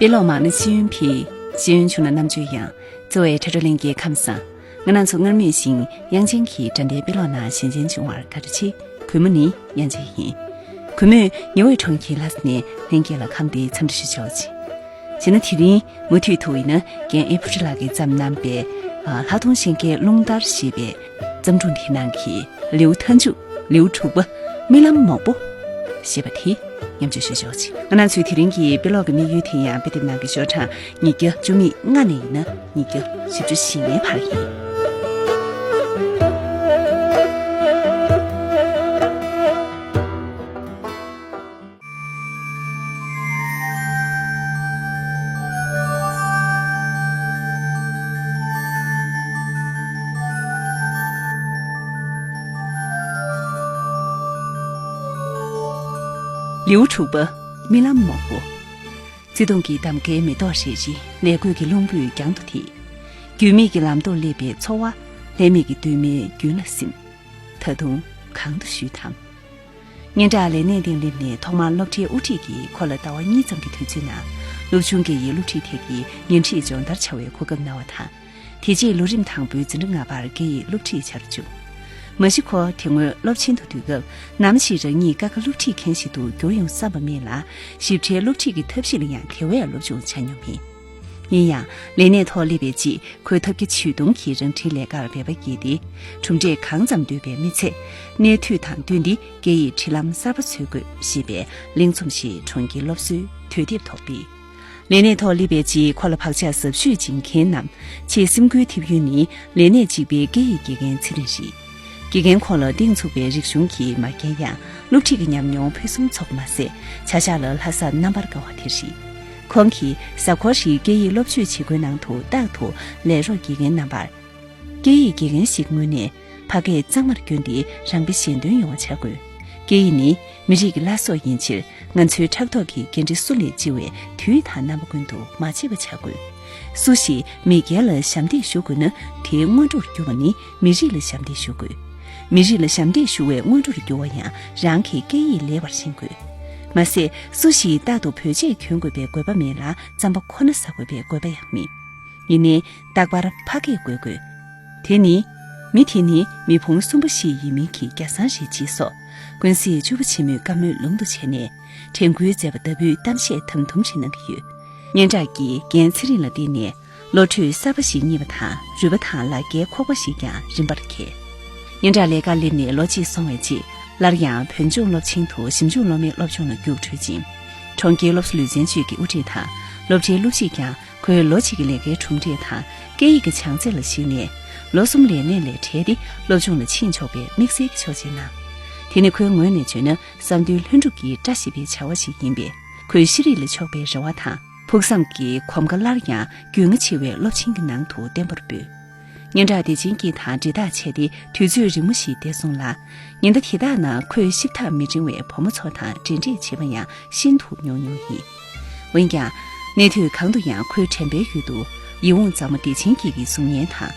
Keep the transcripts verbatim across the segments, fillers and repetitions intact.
དཔེ་ཀློག་མང་ན་ཤེས་ཡོན་འཕེལ། ཤེས་ཡོན་ཆུང་ན་རྣམ་དཔྱོད་ཡངས། གཙོ་བོ་ཁྲ་ཁྲོ་གླིང་གའི་ཁམས་བཟང་། ང་རང་ཚོ་སྔར་མུས་བཞིན་དབྱངས་ཅན་གྱི་དྲ་འབྲེལ་དཔེ་ཀློག་ནང་ཞལ་མཇལ་བྱུང་བར་བཀའ་དྲིན་ཆེ། གུས་མོ་ནི་དབྱངས་ཅན་ཡིན། གུས་མོས་ཉི་འོད་གྲོང་ཁྱེར་ལྷ་ས་ནས་ལྷན་རྒྱས་ལ་ཁམས་བདེའི་འཚམས་འདྲི་ཞུ་ཆོག་ཅིག་བྱས་ན་དེ་རིང་མུ་མཐུད་དུ་ཡིན་ན་རྒན་ཨེ་ཕུ་ཀྲི་ལགས་ཀྱིས་བརྩམས་གནང་པའི་ལྷག་མཐོང་གཞལ་དཀའི་རླུང་ལྟར་ཞེས་པའི་བརྩམས་སྒྲུང་དེའི་ནང་གི་ལེའུ་མཐའ་མཇུག་ལེའུ་དྲུག་པ། རྨི་ལམ་མོག་པོ་ཞེས་པ་དེ་ཉམས་བཅོས་ཞུ་ཆོག་ཅིག་ང་རང་ཚོའི་དེ་རིང་གི་དཔེ་ཀློག་གི་དམིགས་ཡུལ་དེ་ཡང་དཔེ་དེབ་ནང་གི་ཤོག་གྲངས་ཉིས་བརྒྱ་བཅུ་མེད་ལྔ་ནས་ཡིན་ན་ཉིས་བརྒྱ་བཞི་བཅུ་ཞེ་ལྔའི་བར་ཡིན། ལེའུ་དྲུག་པ། རྨི་ལམ་མོག་པོ། བརྩེ་དུང་གི་འདམ་ཀའི་མེ་ཏོག་རེ་རེ་ལས་བགོས་ཀྱི་རླུང་བུས་རྒྱང་དུ་དེད། རྒྱུས་མེད་ཀྱི་ལམ་མདོར་སླེབས་པའི་ཚོར་བ། ལྷད་མེད་ཀྱི་གདོད་མའི་རྒྱུན་ལ་སིམ། ད་དུང་གང་དུ་བཞུད་དམ། སྙན་གྲགས་ལས་གནས་སྟེང་སླེབས་ནས་ཐོག་མར་སློབ་གྲྭའི་དབུ་ཁྲིད་ཀྱིས་ཁོ་ལ་ཟླ་བ་གཉིས་ཙམ་གྱི་དུས་ཚོད་ནང་སློབ་ཆུང་སྐད་ཡིག་སློབ་ཁྲིད་ཐད་ཀྱི་འགན་འཁྲི་སྦྱོང་བརྡར་བྱ་བའི་གོ་སྐབས་གནང་བ་དང་། དེ་རྗེས་ལོ་རིམ་དང་པོའི་འཛིན་གྲྭ་ལྔ་པར་སྐད་ཡིག་སློབ་ཁྲིད་བྱ་རུ་བཅུག་མ་གཞི་ཁོ་དེ་སྔོན་སློབ་ཆེན་དུ་སྡོད་སྐབས་ནམ་ཞིག་རང་ཉིད་ཀ་ཁ་སློབ་ཁྲིད་མཁན་ཞིག་ཏུ་འགྱུར་ཡོང་བསམ་པ་མེད་ལ། ཞིབ་ཕྲའི་སློབ་ཁྲིད་ཀྱི་ཐབས་ཤེས་ལ་ཡང་དེ་བས་སློབ་སྦྱོང་བྱ་མྱོང་མེད། ཡིན་ཡང་ལས་གནས་ཐོག་སླེབས་པའི་རྗེས་ཁོས་ཐབས་བརྒྱ་ཇུས་སྟོང་གིས་རང་འཁྲིའི་ལས་ཀར་འབད་པ་བསྐྱེད་དེ། གྲུབ་འབྲས་གང་ཙམ་འདོད་པའི་མི་ཚེ། གནས་དུས་དང་བསྟུན་ཏེ་སྐད་ཡིག་འབྲི་ལམ་གསར་པ་འཚོལ་དགོས་ཞེས་པའི་གླེང་རྩོམ་ཞིག་གྲོང་ཁྱེར་སློབ་གསོའི་དུས་དེབ་ཐོག་སྤེལ། ལས་གནས་ཐོག་སླེབས་པའི་རྗེས་ཁོ་ལ་བག་ཆགས་ཟབ་ཤོས་སྦྱིན་མཁན་ནམ་ཆེས་སེམས་འགུལ་ཐེབས་ཡུལ་ནི་ལས་གནས་གཅིག་པའི་སྐད་ཡིག་དགེ་རྒན་ཚེ་རིང་རེད། དགེ་རྒན་ཁོང་ལ་གཏིང་ཚུགས་པའི་རིག་གཞུང་གིས་མ་བརྒྱན་ཡང་སློབ་ཁྲིད་ཀྱི་ཉམས་མྱོང་ཕུན་སུམ་ཚོགས་པ་མ་ཟད་བྱ་གཞག་ལ་ལྷག་བསམ་རྣམ་པར་དགའ་བ་དེ་རེད། ཁོང་གིས་གཟའ་འཁོར་རེའི་སྐད་ཡིག་སློབ་དཔྱོད་བྱེད་སྒོའི་ནང་དུ་རྟག་ཏུ་ལས་རོགས་དགེ་རྒན་རྣམ་པར། སྐད་ཡིག་དགེ་རྒན་ཞིག་ངོས་ནས་ཕ་སྐད་གཙང་མར་བསྐྱོན་ཏེ་རང་དཔེ་གཞན་སྟོན་ཡོང་བ་བྱ་དགོས། སྐད་ཡིག་ནི་མི་རིགས་ཀྱི་བླ་སྲོག་ཡིན་ཕྱིར་ང་ཚོའི་ཕྲག་ཐོག་གི་འགན་འཁྲི་སུ་ལས་ལྕི་བས་དུས་དང་རྣམ་པ་ཀུན་ཏུ་མ་བརྗེད་པ་བྱ་དགོས། སུ་ཞིག་མི་སྒེར་ལ་ཞབས་འདེགས་ཞུ་དགོས་ན་དེའི་སྔོན་འགྲོར་གྱུར་པ་ནི་མི་རིགས་ལ་ཞབས་འདེགས་ཞུ་དགོས། མི་རིགས་ལ་ཞབས་འདེགས་ཞུ་བའི་སྔོན་འགྲོར་གྱུར་པ་ཡང་རང་གི་སྐད་ཡིག་ལེགས་པར་ཤེས་དགོས། མ་ཟད་སུ་ཞིག་རྟག་ཏུ་བོད་ཆས་གྱོན་དགོས་པའི་དགོས་པ་མེད་ལ་རྩམ་པ་ཁོ་ན་ཟ་དགོས་པའི་དགོས་པ་ཡང་མེད། ཡིན་ནའི་རྟག་པར་ཕ་སྐད་དགོས་དགོས། དེ་ནི། མི་དེ་ནི་མི་ཕུང་གསུམ་པོ་བཞི་ཡི་མིང་གི་རྒྱ་སྲང་རེད་ཅེས་སོགས་ཀུན་གཟིགས་སྤྱོད་པ་ཆེན་མོའི་བཀའ་མོལ་ལུང་དུ་བྱས་ནས་དྲན་སྐུལ་མཛད་པ་ལྟ་བུའི་གཏམ་བཤད་དམ་དུམ་ཞིག་གནང་གི་ཡོད། སྙན་གྲགས་ཀྱིས་རྒན་ཚེ་རིང་ལ་བརྟེན་ནས་བློ་གྲོས་གསར་པ་ཞིག་རྙེད་པ་དང་རུས་པ་དང་ལ་རྒྱའི་ཁོག་པ་ཞིག་ཀྱང་རིམ་པར་འཁེལ། སྙན་གྲགས་ལས་ཀར་སླེབས་ནས་ལོ་གཅིག་སོང་བའི་རྗེས་སླར་ཡང་བོད་ལྗོངས་སློབ་ཆེན་དུ་ཞིབ་འཇུག་སློབ་མའི་སློབ་སྦྱོང་ལ་རྒྱུགས་འཕྲོད་ཅིང་། གྲོང་ཁྱེར་སློབ་གསོ་ལུས་རྩལ་ཅུས་ཀྱི་དབུ་ཁྲིད་དང་སློབ་གྲྭའི་སློབ་སྤྱིས་ཀྱང་ཁོའི་ལོ་གཅིག་གི་ལས་ཀའི་གྲུབ་འབྲས་དང་སྐད་ཡིག་གི་བྱང་ཚད་ལ་གཞིགས་ནས་ལོ་གསུམ་ལས་གནས་ལས་བྲལ་ཏེ་སློབ་སྦྱོང་ལ་ཕྱིན་ཆོག་པའི་དམིགས་བསལ་གྱི་ཆོག་མཆན་གནང་། དེ་ནི་ཁོའི་ངོས་ནས་བརྗོད་ན་བསམ་དོན་ལྷུན་གྲུབ་ཀྱི་བཀྲ་ཤིས་པའི་བྱ་བ་ཞིག་ཡིན་པས་ཁོས་ཤེས་རིག་ལ་ཕྱོགས་པའི་རེ་བ་དང་ཕུགས་བསམ་གྱི་གོམ་ཁ་སླར་ཡང་རྒྱུས་མངའ་ཆེ་བའི་སློབ་ཆེན་གྱི་ནང་དུ་བརྟན་པོར་སྤོས། སྙན་གྲགས་བདེ་ཆེན་སྐྱིད་དང་འབྲེལ་ཐག་ཆད་དེ་དུས་ཚོད་རིང་མོ་ཞིག་འདས་སོང་ལ། ཉིན་ཟླ་དེ་དག་ནང་ཁོས་ཤིབ་ཐག་མི་འབྲིང་བའི་བུ་མོ་ཚོ་དང་འབྲེལ་འདྲིས་བྱེད་པ་ཡང་ཤིན་ཏུ་ཉུང་ཉུང་ཡིན། འོན་ཀྱང་། གནས་དུས་གང་དུ་ཡང་ཁོའི་དྲན་པའི་ཡུལ་དུ་ཡིད་འོང་མཛངས་མ་བདེ་ཆེན་སྐྱིད་ཀྱི་གཟུགས་བརྙན་དང་།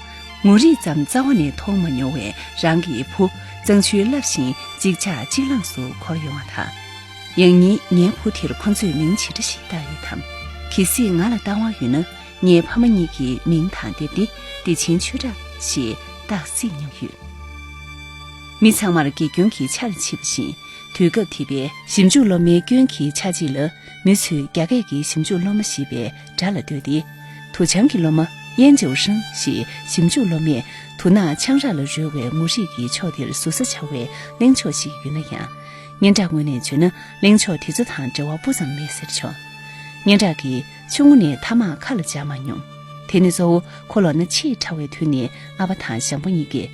ངོ་རིས་ཙམ་རྩ་བ་ནས་མཐོང་མ་མྱོང་བའི་རང་གི་བུ་གཙང་ཆུའི་རླབས་བཞིན་གཅིག་ཆགས་གཅིག་ལངས་སུ་འཁོར་ཡོང་བ་དང་། ཡང་སྙིང་ངའི་བུ་དེར་ཁོ་ཚོས་མིང་ཇི་འདྲ་ཞིག་བཏགས་ཡོད་དམ། གལ་སྲིད་ང་ལ་བཏང་བ་ཡོད་ན། ངའི་ཕ་མ་གཉིས་ཀྱི་མིང་དང་སྡེབ་སྟེ་བདེ་ཆེན་ཆོས་གྲགས་ཞེས་བཏགས་སྲིད་སྙམ་ཡོད། མི་ཚང་མར་དགེ་སྐྱོན་གྱི་ཆར་མཆིས་པ་བཞིན་དུས་སྐབས་དེ་པའི་ཞིབ་འཇུག་སློབ་མའི་སྐྱོན་གྱི་ཆ་གཅིག་ལ་མི་ཚོས་རྒྱ་སྐད་ཀྱི་ཞིབ་འཇུག་སློབ་མ་ཞེས་པའི་སྒྲ་ལ་ལྟོས་ཏེ། དུ་ཆང་གི་སློབ་མ་དབྱེན་ཇའོ་ཧྲིན་ཞེས་ཞིབ་འཇུག་སློབ་མས་དུ་ནག་ཆང་རག་ལ་རོལ་བའི་ངོ་རིས་ཀྱི་ཕྱོགས་དེར་ཟུར་ཟ་བྱ་བའི་གླེང་ཕྱོགས་ཤིག་ཡོད་ན་ཡང་། སྙན་གྲགས་ངོས་ནས་བརྗོད་ན་གླེང་ཕྱོགས་དེ་ཚོ་དང་འབྲེལ་བ་སྤུ་ཙམ་མེད་ཟེར་ཆོག་སྙན་གྲགས་ཀྱིས་ཆུང་ངུ་ནས་ཐ་མག་ཁ་ལ་སྦྱར་མ་མྱོང་། དེ་ནི་གཙོ་བོ་ཁོ་ལོ་ན་ཆེས་ཕྲ་བའི་དུས་ནས་ཨ་ཕ་དང་ཞང་པོ་གཉིས་ཀས།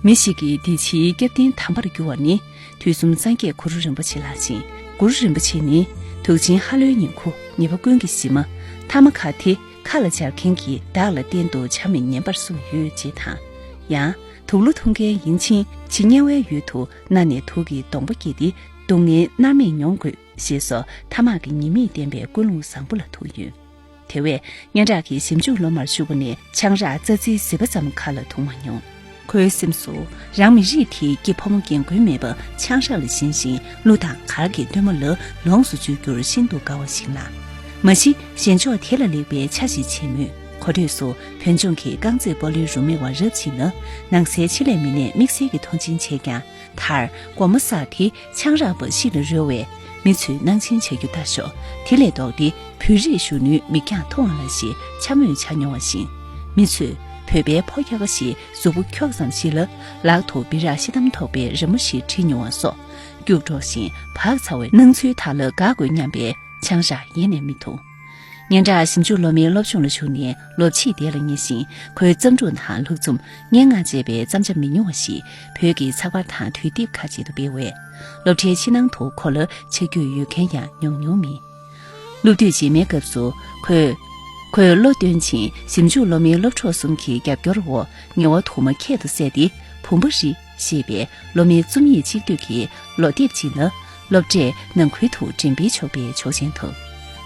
མི་ཞིག་གི་འདི་ཕྱིའི་སྐྱབས་རྟེན་དམ་པར་འགྱུར་བ་ནི་དུས་གསུམ་སངས་རྒྱས་གུ་རུ་རིན་པོ་ཆེ་ལགས་ཤིང་། གུ་རུ་རིན་པོ་ཆེ་ནི་དུག་ཅན་ཧ་ལོའི་ཉིང་ཁུ་ཉེས་པ་ཀུན་གྱི་གཞི་མ། ཐ་མག་དེ་ཁ་ལ་སྦྱར་མཁན་གྱིས་བདག་ལ་གཏན་དུ་བྱ་མི་ཉན་པར་གསུངས་ཡོད་ཅེས་དང་། ཡང་དུག་ལོ་འཐུང་མཁན་ཡིན་ཕྱིན་ཇི་དམྱལ་བའི་ཡུལ་དུ་མནར་ནས་དུག་གི་སྡོང་པོ་སྐྱེས་ཏེ་སྡུག་བསྔལ་མནར་མེད་མྱོང་དགོས། ཞེས་སོགས་ཐ་མག་གི་ཉེས་དམིགས་བསྟན་པའི་ཀུན་སློང་བཟང་པོ་ལ་ཐུག་ཡོད། དེ་བས་སྙན་གྲགས་ཀྱིས་ཞིབ་འཇུག་སློབ་མར་ཞུགས་པ་ནས་ཆང་རག་རྩྭ་རྩིའི་ཟིལ་པ་ཙམ་ཁ་ལ་ཐུག་མ་མྱོང་། ཁོའི་སེམས་སུ་རང་མི་རིགས་དེའི་སྐྱེས་ཕོ་མོ་རྒན་རྒོན་མེད་པར་ཆང་རག་ལ་ཞེན་ཞིང་གླུ་དང་གར་གྱི་སྟོན་མོ་ལ་ལོངས་སུ་སྤྱོད་རྒྱུར་ཤིན་ཏུ་དགའ་བ་ཞིག་ལ། མ་གཞི་གཞན་ཕྱོགས་དེ་ལ་ལེགས་པའི་ཆ་ཞིག་བྱེད་མོད། གོ་ཐོས་སུ་བོད་ལྗོངས་ཀྱི་རྐང་རྩེད་སྤོ་ལོའི་རུ་མི་བ་རབ་ཅིག་ལ་ནང་སའི་ཆེད་ལས་མི་སྣས་དམིགས་བསལ་གྱི་མཐོང་ཆེན་བྱས་ཀྱང་། མཐར་སྒོར་མོ་གསར་དེ་ཆང་རག་འབའ་ཞིག་ལ་རོལ་བས་མི་ཚོས་སྣང་ཆེན་བྱ་རྒྱུ་ལྟ་ཞོག་དེ་ལས་ལྡོག་སྟེ་བོད་རིགས་གཞོན་ནུའི་མིག་རྒྱང་མཐོང་བ་ལ་ཞེས་འཕྱ་སྨོད་བྱ་མྱོང་བ་བཞིན། མི་ཚོས་བོད་པའི་ཕོ་ཁྱ་ཁ་ཞིག་གཟུགས་པོ་འཁྱོག་ཙམ་ཞིག་ལ་ལག་ཏུ་སྦི་རག་ཤི་དམ་ཐོགས་པའི་རི་མོ་ཞིག་བྲིས་མྱོང་བ་སོགས་སྐྱུག་བྲོ་ཞིང་བག་ཚ་བའི་སྣང་ཚུལ་དག་ལ་དགའ་དགོས་སྙམ་པའི་ཆང་རག་ཡེ་ནས་མི་འཐུང་། སྙན་གྲགས་ཞིབ་འཇུག་སློབ་མའི་སློབ་སྦྱོང་ལ་ཞུགས་ནས་ལོ་ཕྱེད་དེ་ལ་ཉེ་ཞིང་། ཁོའི་བརྩམས་སྒྲུང་དང་ལྷུག་རྩོམ་སྙན་ངག་ཅེས་པའི་བརྩམས་བྱ་མི་ཉུང་བ་ཞིག་བོད་ཀྱི་ཚགས་པར་དང་དུས་དེབ་ཁག་ཅིག་ཏུ་སྤེལ་བས། སློབ་གྲྭའི་ཕྱི་ནང་དུ་ཁོ་ལ་ཆ་རྒྱུས་ཡོད་མཁན་ཡང་ཉུང་ཉུང་མིན། སློབ་དུས་རྗེས་མའི་སྐབས་སུ་ཁོས། ཁོས་བློ་བཏོན་ཅིང་ཞིབ་འཇུག་སློབ་མའི་སློབ་གྲོགས་གསུམ་གྱི་རྒྱབ་སྐྱོར་འོག་ངལ་བ་དུ་མ་ཁྱད་དུ་བསད་དེ་བུམ་པ་རི། ཞེས་པའི་སློབ་མའི་རྩོམ་ཡིག་གཅིག་བསྡུས་ཀྱི་ལོ་དེབ་ཅིག་ལ་སློབ་གྲྭས་ནང་ཁུལ་དུ་འགྲེམས་སྤེལ་ཆོག་པའི་ཆོག་མཆན་ཐོབ།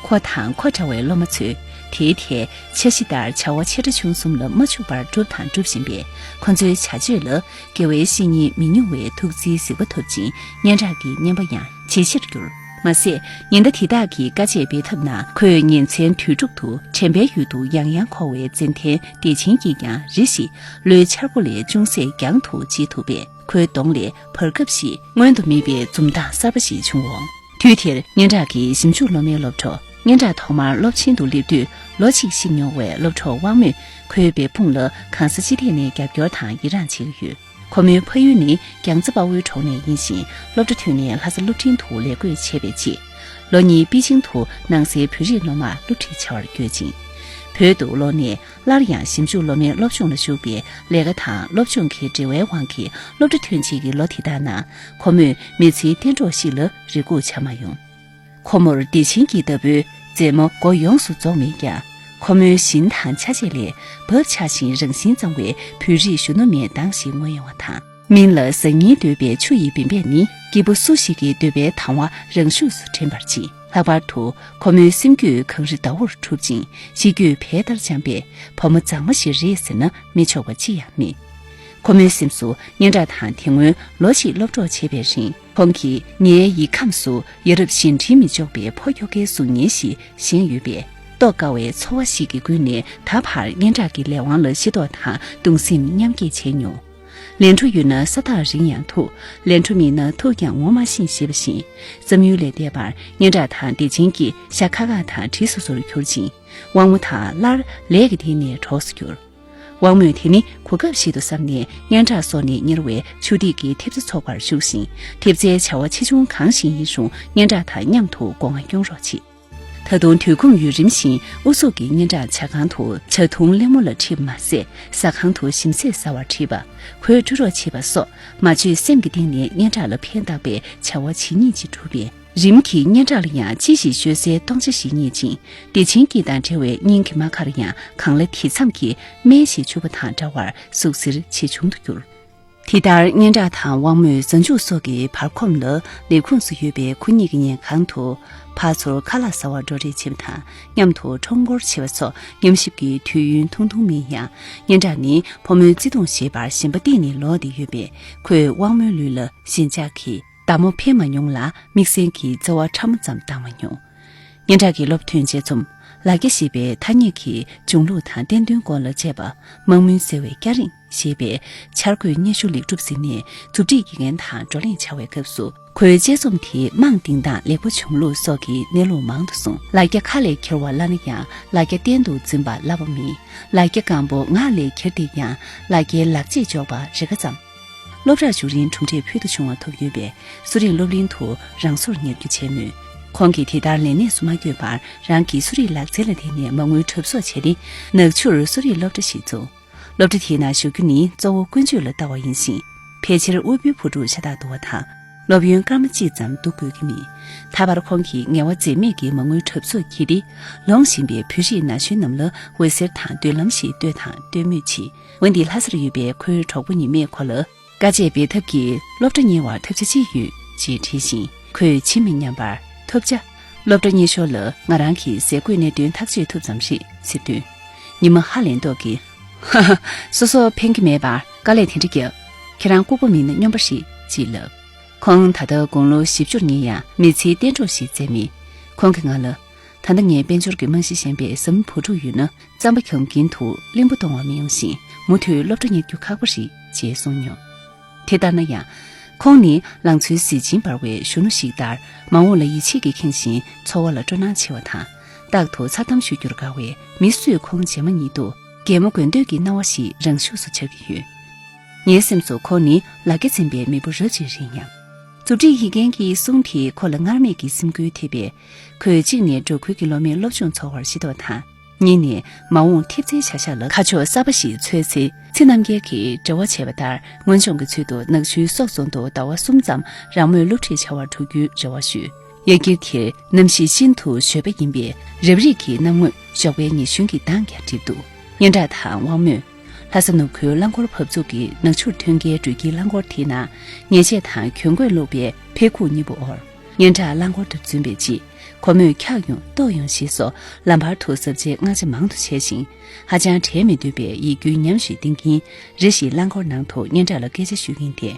ཁོ་དང་ཁོ་འདྲ་བའི་སློབ་མ་ཚོས་དེའི་ཐད་འཆར་གཞི་ལྟར་བྱ་བ་ཆེ་ཕྲ་ཆུང་གསུམ་ལ་མ་འཆུག་པར་བསྒྲུབས་དང་སྒྲུབ་བཞིན་པས། ཁོ་ཚོའི་བྱ་སྤྱོད་ལ་དགེ་བའི་བཤེས་གཉེན་མི་ཉུང་བའི་ཐུགས་བརྩེའི་གཟིགས་པ་ཐོབ་ཅིང་སྙན་གྲགས་ཀྱི་སྙན་པ་ཡང་ཇེ་ཆེར་གྱུར། མ་ཟད། ཉེན་བརྡ་དེ་དག་གི་དཀའ་སྤྱད་འབད་ཐབས་ནང་ཁོས་ཉིན་མཚན་དུས་དྲུག་ཏུ་དྲན་པའི་ཡུལ་དུ་ཡང་ཡང་འཁོར་བའི་མཛེས་ལྡན་བདེ་ཆེན་གྱིས་ཀྱང་རེ་ཞིག་ལོའི་འཆར་སྒོ་ལས་ཅུང་ཟད་རྒྱང་དུ་བརྗེད་ཐུབ་པས། ཁོའི་གདོང་ལས་བར་སྐབས་ཤིག་སྔོན་དུ་མེད་པའི་འཛུམ་མདངས་གསར་པ་ཞིག་བྱུང་འོང་། དུས་དེར་སྙན་གྲགས་ཀྱི་ཞིབ་འཇུག་སློབ་མའི་སློབ་གྲོགས་སྙན་གྲགས་ཐོག་མར་སློབ་ཆེན་དུ་སླེབས་དུས་ལོ་གཅིག་ཤི་མྱོང་བའི་སློབ་གྲོགས་དབང་མོས་ཁོའི་འབད་འབུངས་ལ་གང་ས་ཅི་ཐད་ནས་རྒྱབ་སྐྱོར་དང་ཡི་རངས་བྱེད་ཀྱི་ཡོད། ཁོ་མོའི་ཕ་ཡུལ་ནི་རྒྱལ་རྩེ་དཔའ་བོའི་གྲོང་ནས་ཡིན་ཞིང་། སློབ་གྲྭ་ཐོན་ནས་ལྷ་ས་སློབ་འབྲིང་དུ་ལས་བགོས་བྱས་པའི་རྗེས། ལོ་གཉིས་པེ་ཅིང་དུ་ནང་སའི་བོད་རིགས་སློབ་མར་སློབ་ཁྲིད་བྱ་བར་བསྐྱོད་ཅིང་། བོད་དུ་ལོག་ནས་སླར་ཡང་ཞིབ་འཇུག་སློབ་མའི་སློབ་སྦྱོང་ལ་ཞུགས་པའི་ལས་ཀ་དང་སློབ་སྦྱོང་གི་འབྲེལ་བའི་དབང་གིས། སློབ་གྲྭ་ཐོན་རྗེས་ཀྱི་ལོ་དེ་དག་ནང་ཁོ་མོས་མི་ཚེའི་གཏན་གྲོགས་ཤིག་ལ་རེ་སྒུག་བྱ་མ་མྱོང་། ཁོ་མོར་བདེ་ཆེན་གྱི་ལྟ་བུའི་མཛེས་མོ་མགོ་ཡོངས་སུ་རྫོགས་མེད་ཀྱང་། ཁོ་མོའི་བཞིན་དང་ཆ་བྱད་ལས་བབ་ཆགས་ཤིང་རང་བཞིན་གཙང་བའི་བོད་རིགས་གཞོན་ནུ་མའི་མདངས་ཤིག་མངོན་ཡོང་བ་དང་། མིང་ལ་ཟ་སྙིང་འདོད་པའི་ཆུ་ཡི་བིམ་པས་ནི། སྐྱེས་བུ་སུ་ཞིག་གི་འདོད་པའི་དང་བ་རང་ཤུགས་སུ་འདྲེན་པར་བྱེད། ལྷག་པར་དུ་ཁོ་མོའི་སེམས་རྒྱུད་གངས་རི་ཟླ་བོར་གྲུབ་ཅིང་། གཤིས་རྒྱུད་བལ་ལྟར་འཇམ་པས། བུ་མོ་མཛངས་མ་ཞིག་རེད་ཟེར་ན་མི་ཆོག་པ་ཅི་ཡང་མེད། ཁོ་མོའི་སེམས་སུ་སྙན་གྲགས་དང་དེ་སྔོན་ལོ་གཅིག་སློབ་གྲོགས་བྱས་པའི་རིང་། ཁོང་གིས་ངའི་ཡིག་ཁམས་སུ་ཡ་རབས་གཞན་དྲིང་མི་འཇོག་པའི་ཕོ་ཁྱོ་གའི་གཟུགས་བརྙན་ཞིག་བཞེངས་ཡོད་པས། རྟོགས་དཀའ་བའི་ཚོར་བ་ཞིག་གིས་བསྒུལ་ནས། ད་བར་སྙན་གྲགས་ཀྱི་ལས་དབང་ལ་ཤེས་རྟོགས་དང་གདུང་སེམས་མཉམ་སྐྱེད་བྱས་མྱོང་། ལན་གྲུ་ཡོད་ན་ས་ཐག་རིང་ཡང་ཐུག་ལན་གྲུ་མེད་ན་ཐུག་ཀྱང་ངོ་མ་ཤེས་ཞེས་པ་བཞིན། བསམ་ཡུལ་ལས་འདས་པར་སྙན་གྲགས་དང་བདེ་ཆེན་གྱི་ཤ་ཁ་ཁ་དང་གྲི་སོ་སོར་གྱུར་ཅིང་། དབང་མོ་དང་སླར་ལས་ཀྱི་དེ་ནས་གྲོགས་སུ་གྱུར། དབང་མོས་དེ་ནི་གོ་སྐབས་ཤིག་ཏུ་བསམ་ནས་སྙན་གྲགས་སོགས་ནས་གཉེར་བའི་ཆུ་ཐིགས་ཀྱི་ཐེབས་རྩ་ཚོགས་པར་ཞུགས་ཤིང་། ཐེབས་རྩའི་བྱ་བ་ཆེ་ཆུང་གང་ཞིག་ཡིན་རུང་སྙན་གྲགས་དང་མཉམ་དུ་སྒོ་ང་སྐྱོང་རོགས་བྱེད། ད་དུང་དུས་ཁོངས་ཡུན་རིང་ཞིང་ཨུ་ཚུགས་ཀྱི་སྙན་གྲགས་ཇ་ཁང་དུ་ཇ་འཐུང་གླེང་མོ་ལ་ཁྲིད་པ་མ་ཟད། ཟ་ཁང་དུ་ཞིམ་ཟས་ཟ་བར་ཁྲིད་པ། གོས་བཀྲུ་རོགས་བྱེད་པ་སོགས་མ་བཅོས་སེམས་ཀྱི་གཏིང་ནས་སྙན་གྲགས་ལ་ཕན་བཏགས་པའི་བྱ་བ་ཇི་སྙེད་ཅིག་བསྒྲུབས་པས། རིམ་གྱིས་སྙན་གྲགས་ལ་ཡང་ཅི་ཞིག་ཤོད་སའི་སྟོང་ཆ་ཞིག་རྙེད་ཅིང་། བདེ་ཆེན་སྐྱིད་དང་བྲལ་བའི་སྙིང་གི་རྨ་ཁར་ཡང་གངས་ལ་དེ་མཚམས་ཀྱི་སྨན་ཞིག་བྱུག་པ་དང་འདྲ་བར་ཟུག་གཟེར་ཇེ་ཆུང་དུ་གྱུར། དེ་ལྟར་སྙན་གྲགས་དང་དབང་མོས་གཟའ་མཇུག་སོགས་ཀྱི་བར་ཁོམ་ལ་ལས་ཁུངས་སུ་ཡོད་པའི་ཁོ་གཉིས་ཀྱི་ཉལ་ཁང་དུ་ཕར་ཚུར་ཁ་ལག་ཟ་བར་འགྲོ་གྲབས་བྱེད་པ་དང་། མཉམ་དུ་ཁྲོམ་སྐོར་བྱེད་པ་སོགས་ཉམས་ཞིབ་ཀྱི་དུས་ཡུན་ཐུང་ཐུང་མིན་ཡང་། སྙན་གྲགས་ནི་ཕོ་མོའི་བརྩེ་དུང་ཞེས་པར་ཞེན་པ་གཏིང་ནས་ལོག་སྟེ་ཡོད་པས། ཁོས་དབང་མོའི་ལུས་ལ་ཞེན་ཆགས་ཀྱི་མདའ་མོ་འཕེན་མ་མྱོང་ལ། དམིགས་བསལ་གྱི་བརྩེ་བ་ཕྲ་མོ་ཙམ་བཏང་མ་མྱོང་། སྙན་གྲགས་ཀྱི་སློབ་ཐོན་རྗེས་ཚུམ། ལ་རྒྱ་ཞེས་པའི་ཐ་སྙད་ཀྱི་འབྱུང་ལུགས་དང་བསྟན་དོན་སྐོར་ལ་དཔྱད་པ། མང་མོས་ཟེར་བའི་སྐྱ་རེངས་ཞེས་པའི་འཆར་འགོད་སྙན་ཞུ་ལེགས་གྲུབ་ཟིན་ནས། མཛུབ་ཁྲིད་དགེ་རྒན་དང་བགྲོ་གླེང་བྱ་བའི་སྐབས་སུ། ཁོའི་དཔྱད་རྩོམ་དེའི་རྨང་གཏིང་སྟངས་ལེགས་པོ་བྱུང་ལུགས་སོགས་ཀྱི་གནས་ལུགས་མང་དུ་གསུངས། ལ་རྒྱ་ཁ་ལས་འཁྱེར་བ་བླ་ན་ཡང་། ལ་རྒྱ་གཏན་དུ་འཛིན་པ་བསླབ་པ་མིན། ལ་རྒྱ་སྐམ་པོ་ངག་ལས་འཁྱེར་ཏེ་ཡང་། ལ་རྒྱའི་ལག་རྗེས་འཇོག་པ་རི་ཁ་ཙམ། སློབ་གྲྭར་ཞུགས་རིང་གྲུབ་འབྲས་ཕུལ་དུ་བྱུང་བ་ཐོབ་ཡོད་པས། གསོ་རིག་སློབ་གླིང་དུ་རང་སོར་ཉར་རྒྱུ་བྱས་མོད། ཁོང་གིས་དེ་ལྟར་ལས་གནས་སུ་མ་བསྐྱོད་པར། རང་གི་གསོ་རིག་ལག་རྩལ་ལ་བརྟེན་ནས་མ་དངུལ་གྲབས་གསོག་བྱས་ཏེ། ནག་ཆུར་གསོ་རིག་སློབ་གྲྭ་ཞིག་བཙུགས། སློབ་གྲྭ་དེའི་ནང་ཞུགས་རྒྱུ་ནི་གཙོ་བོ་ཀུན་སྤྱོད་ལ་ལྟ་བ་ཡིན་ཞིང་། ཕལ་ཆེར་དབུལ་པོའི་བུ་ཕྲུག་ཤ་སྟག་བསྡུ་བ་དང་། སློབ་ཡོན་སྐར་མ་གཅིག་ཙམ་བསྡུ་དགོས་ཀྱི་མེད། ད་བར་ཁོང་གིས་ངལ་བ་འཛེམས་མེད་ཀྱིས་མ་དངུལ་གྲབས་གསོག་བགྱིས་ཏེ། ལོངས་བཞིན་པའི་བོད་རིགས་ན་གཞོན་རྣམས་ལ་འོད་ཟེར་དང་མདུན་ལམ་ཞིག་གཏོད་དང་གཏོད་མུས་ཆེ། འོན་ཏེ་ལྷ་སར་ཡོད་པའི་ཁོའི་གྲོགས་པོ་ཉི་མས་ཁོ་ལ། དཀའ་སྤྱད་འབད་ཐབས་ཀྱིས་སློབ་གྲྭ་གཉེར་བར་ཐབས་ཆ་ཅི་ཡོད་ཅེས་དྲིས་ཤིང་། ཁོས་ཇི་མི་སྙམ་པར། ཐོབ་བྱ། སློབ་གྲྭ་གཉེར་ཞོར་ལ་ང་རང་གི་ཟས་གོས་གནས་སྟོན་ཐག་གཅོད་ཐུབ་ཙམ་རེད་ཟེར་དུས། ཉི་མ་ཧ་ལས་མདོག་གིས། ཧ་ཧ། སོ་སོར་ཕན་གྱི་མེད་པར་དཀའ་ལས་དེ་འདྲ་བརྒྱབ། ཁྱེད་རང་ལྐུགས་པ་མིན་ན་སྨྱོན་པ་རེད་ཅེས་ལབ། ཁོང་ད་ལྟ་དགུང་ལོ་བཞི་བཅུར་ཉེ་ཡང་མི་ཚེའི་གཏན་གྲོགས་ཤིག་བཙལ་མེད། ཁོང་གིས་ང་ལ། ད་ ད་ལྟ་ངས་དཔལ་འབྱོར་གྱི་རྨང་གཞི་ཞན་པའི་བཟའ་མི་བུ་ཕྲུག་ཡོད་ན། རྩམ་པ་གྱོན་གྱིན་དུ་གླིང་བུ་གཏོང་བ་མི་ཡོང་ཞིང་། མུ་མཐུད་སློབ་གྲྭ་གཉེར་རྒྱུ་ཁག་པོ་རེད་ཅེས་གསུངས་མྱོང་། དེ་ལྟར་ན་ཡང་། ཁོང་ནི་ལང་ཚོའི་གཟི་བྱིན་འབར་བའི་གཞོན་ནུ་ཞིག་ལྟར། མ་འོངས་ལ་ཡིད་ཆེས་ཀྱིས་ཁེངས་ཤིང་། འཚོ་བ་ལ་སྤྲོ་སྣང་ཆེ་བ་དང་། རྟག་ཏུ་མཚར་གཏམ་ཞུ་རྒྱུར་དགའ་བས། མི་སུས་ཁོང་མཇལ་མ་ཉིད་དུ་གད་མོ་དགོད་འདོད་ཀྱི་སྣང་བ་ཞིག་རང་ཤུགས་སུ་འཆར་གྱི་ཡོད། ངའི་སེམས་སུ་ཁོང་ནི་ལ་རྒྱ་འཛིན་པའི་མེས་པོ་རབ་ཅིག་རེད་སྙམ། མཛུབ་ཁྲིད་ཡིག་མཁན་གྱི་གསུང་དེས་ཁོ་ལ་སྔར་མེད་ཀྱི་སེམས་འགུལ་ཐེབས་པས། ཁོས་གཅིག་ནས་འགྲོ་ཁུལ་གྱི་སློབ་མའི་སློབ་སྦྱོང་འཚོལ་བར་ཤེས་རྟོགས་དང་། གཉིས་ནས་མ་འོངས་ཐེབས་རྩའི་བྱ་གཞག་ལ་ཁ་ཕྱོགས་གསར་པ་ཞིག་འཚོལ་ཚེ། ཚེ་རྣམ་རྒྱལ་གྱིས་འབྲེལ་བ་བྱས་པ་ལྟར། སྔོན་སྦྱོང་གི་ཚུལ་དུ་ནག་ཆུའི་སོག་རྫོང་དུ་ཟླ་བ་གསུམ་ཙམ་རང་མོས་སློབ་ཁྲིད་བྱ་བར་འགྲོ་རྒྱུའི་རེ་བ་ཞུས། ཡ་གྱལ་དེར་གནམ་གཤིས་ཤིན་ཏུ་ཞོད་པ་ཡིན་པས། རབ་རིབ་ཀྱི་གནམ་ངོས་ཞོགས་པའི་ཉི་གཞོན་གྱི་མདངས་ཀྱང་སྒྲིབ་འདུག་སྙན་གྲགས་དང་དབང་མོས། ལྷ་ས་ནུབ་ཁུལ་རླངས་འཁོར་བབས་ཚུགས་ཀྱི་ནག་ཆུར་ཐོན་མཁན་འགྲུལ་སྐྱེལ་རླངས་འཁོར་དེའི་ནང་ཉེས་ཆད་དང་གྱོན་གོས་བླུགས་པའི་ཕད་ཁུག་གཉིས་པོ་དབོར། སྙན་གྲགས་རླངས་འཁོར་དུ་འཛུལ་བའི་རྗེས། ཁོ་མོས་འཁྱག་ཡོང་ལྟོགས་ཡོང་ཞེས་སོགས་ལམ་བར་དུ་གཟབ་རྒྱས་སྔགས་འཆང་མང་དུ་བྱས་ཤིང་། ཧ་ཅང་བྲེལ་མི་འདོད་པའི་ཡིད་འགུལ་ཉམས་ཤིག་བསྟན་གྱིན། རེ་ཞིག་རླངས་འཁོར་ནང་དུ་སྙན་གྲགས་ལ་སྐད་ཆ་ཞུ་གིན་བསྡད།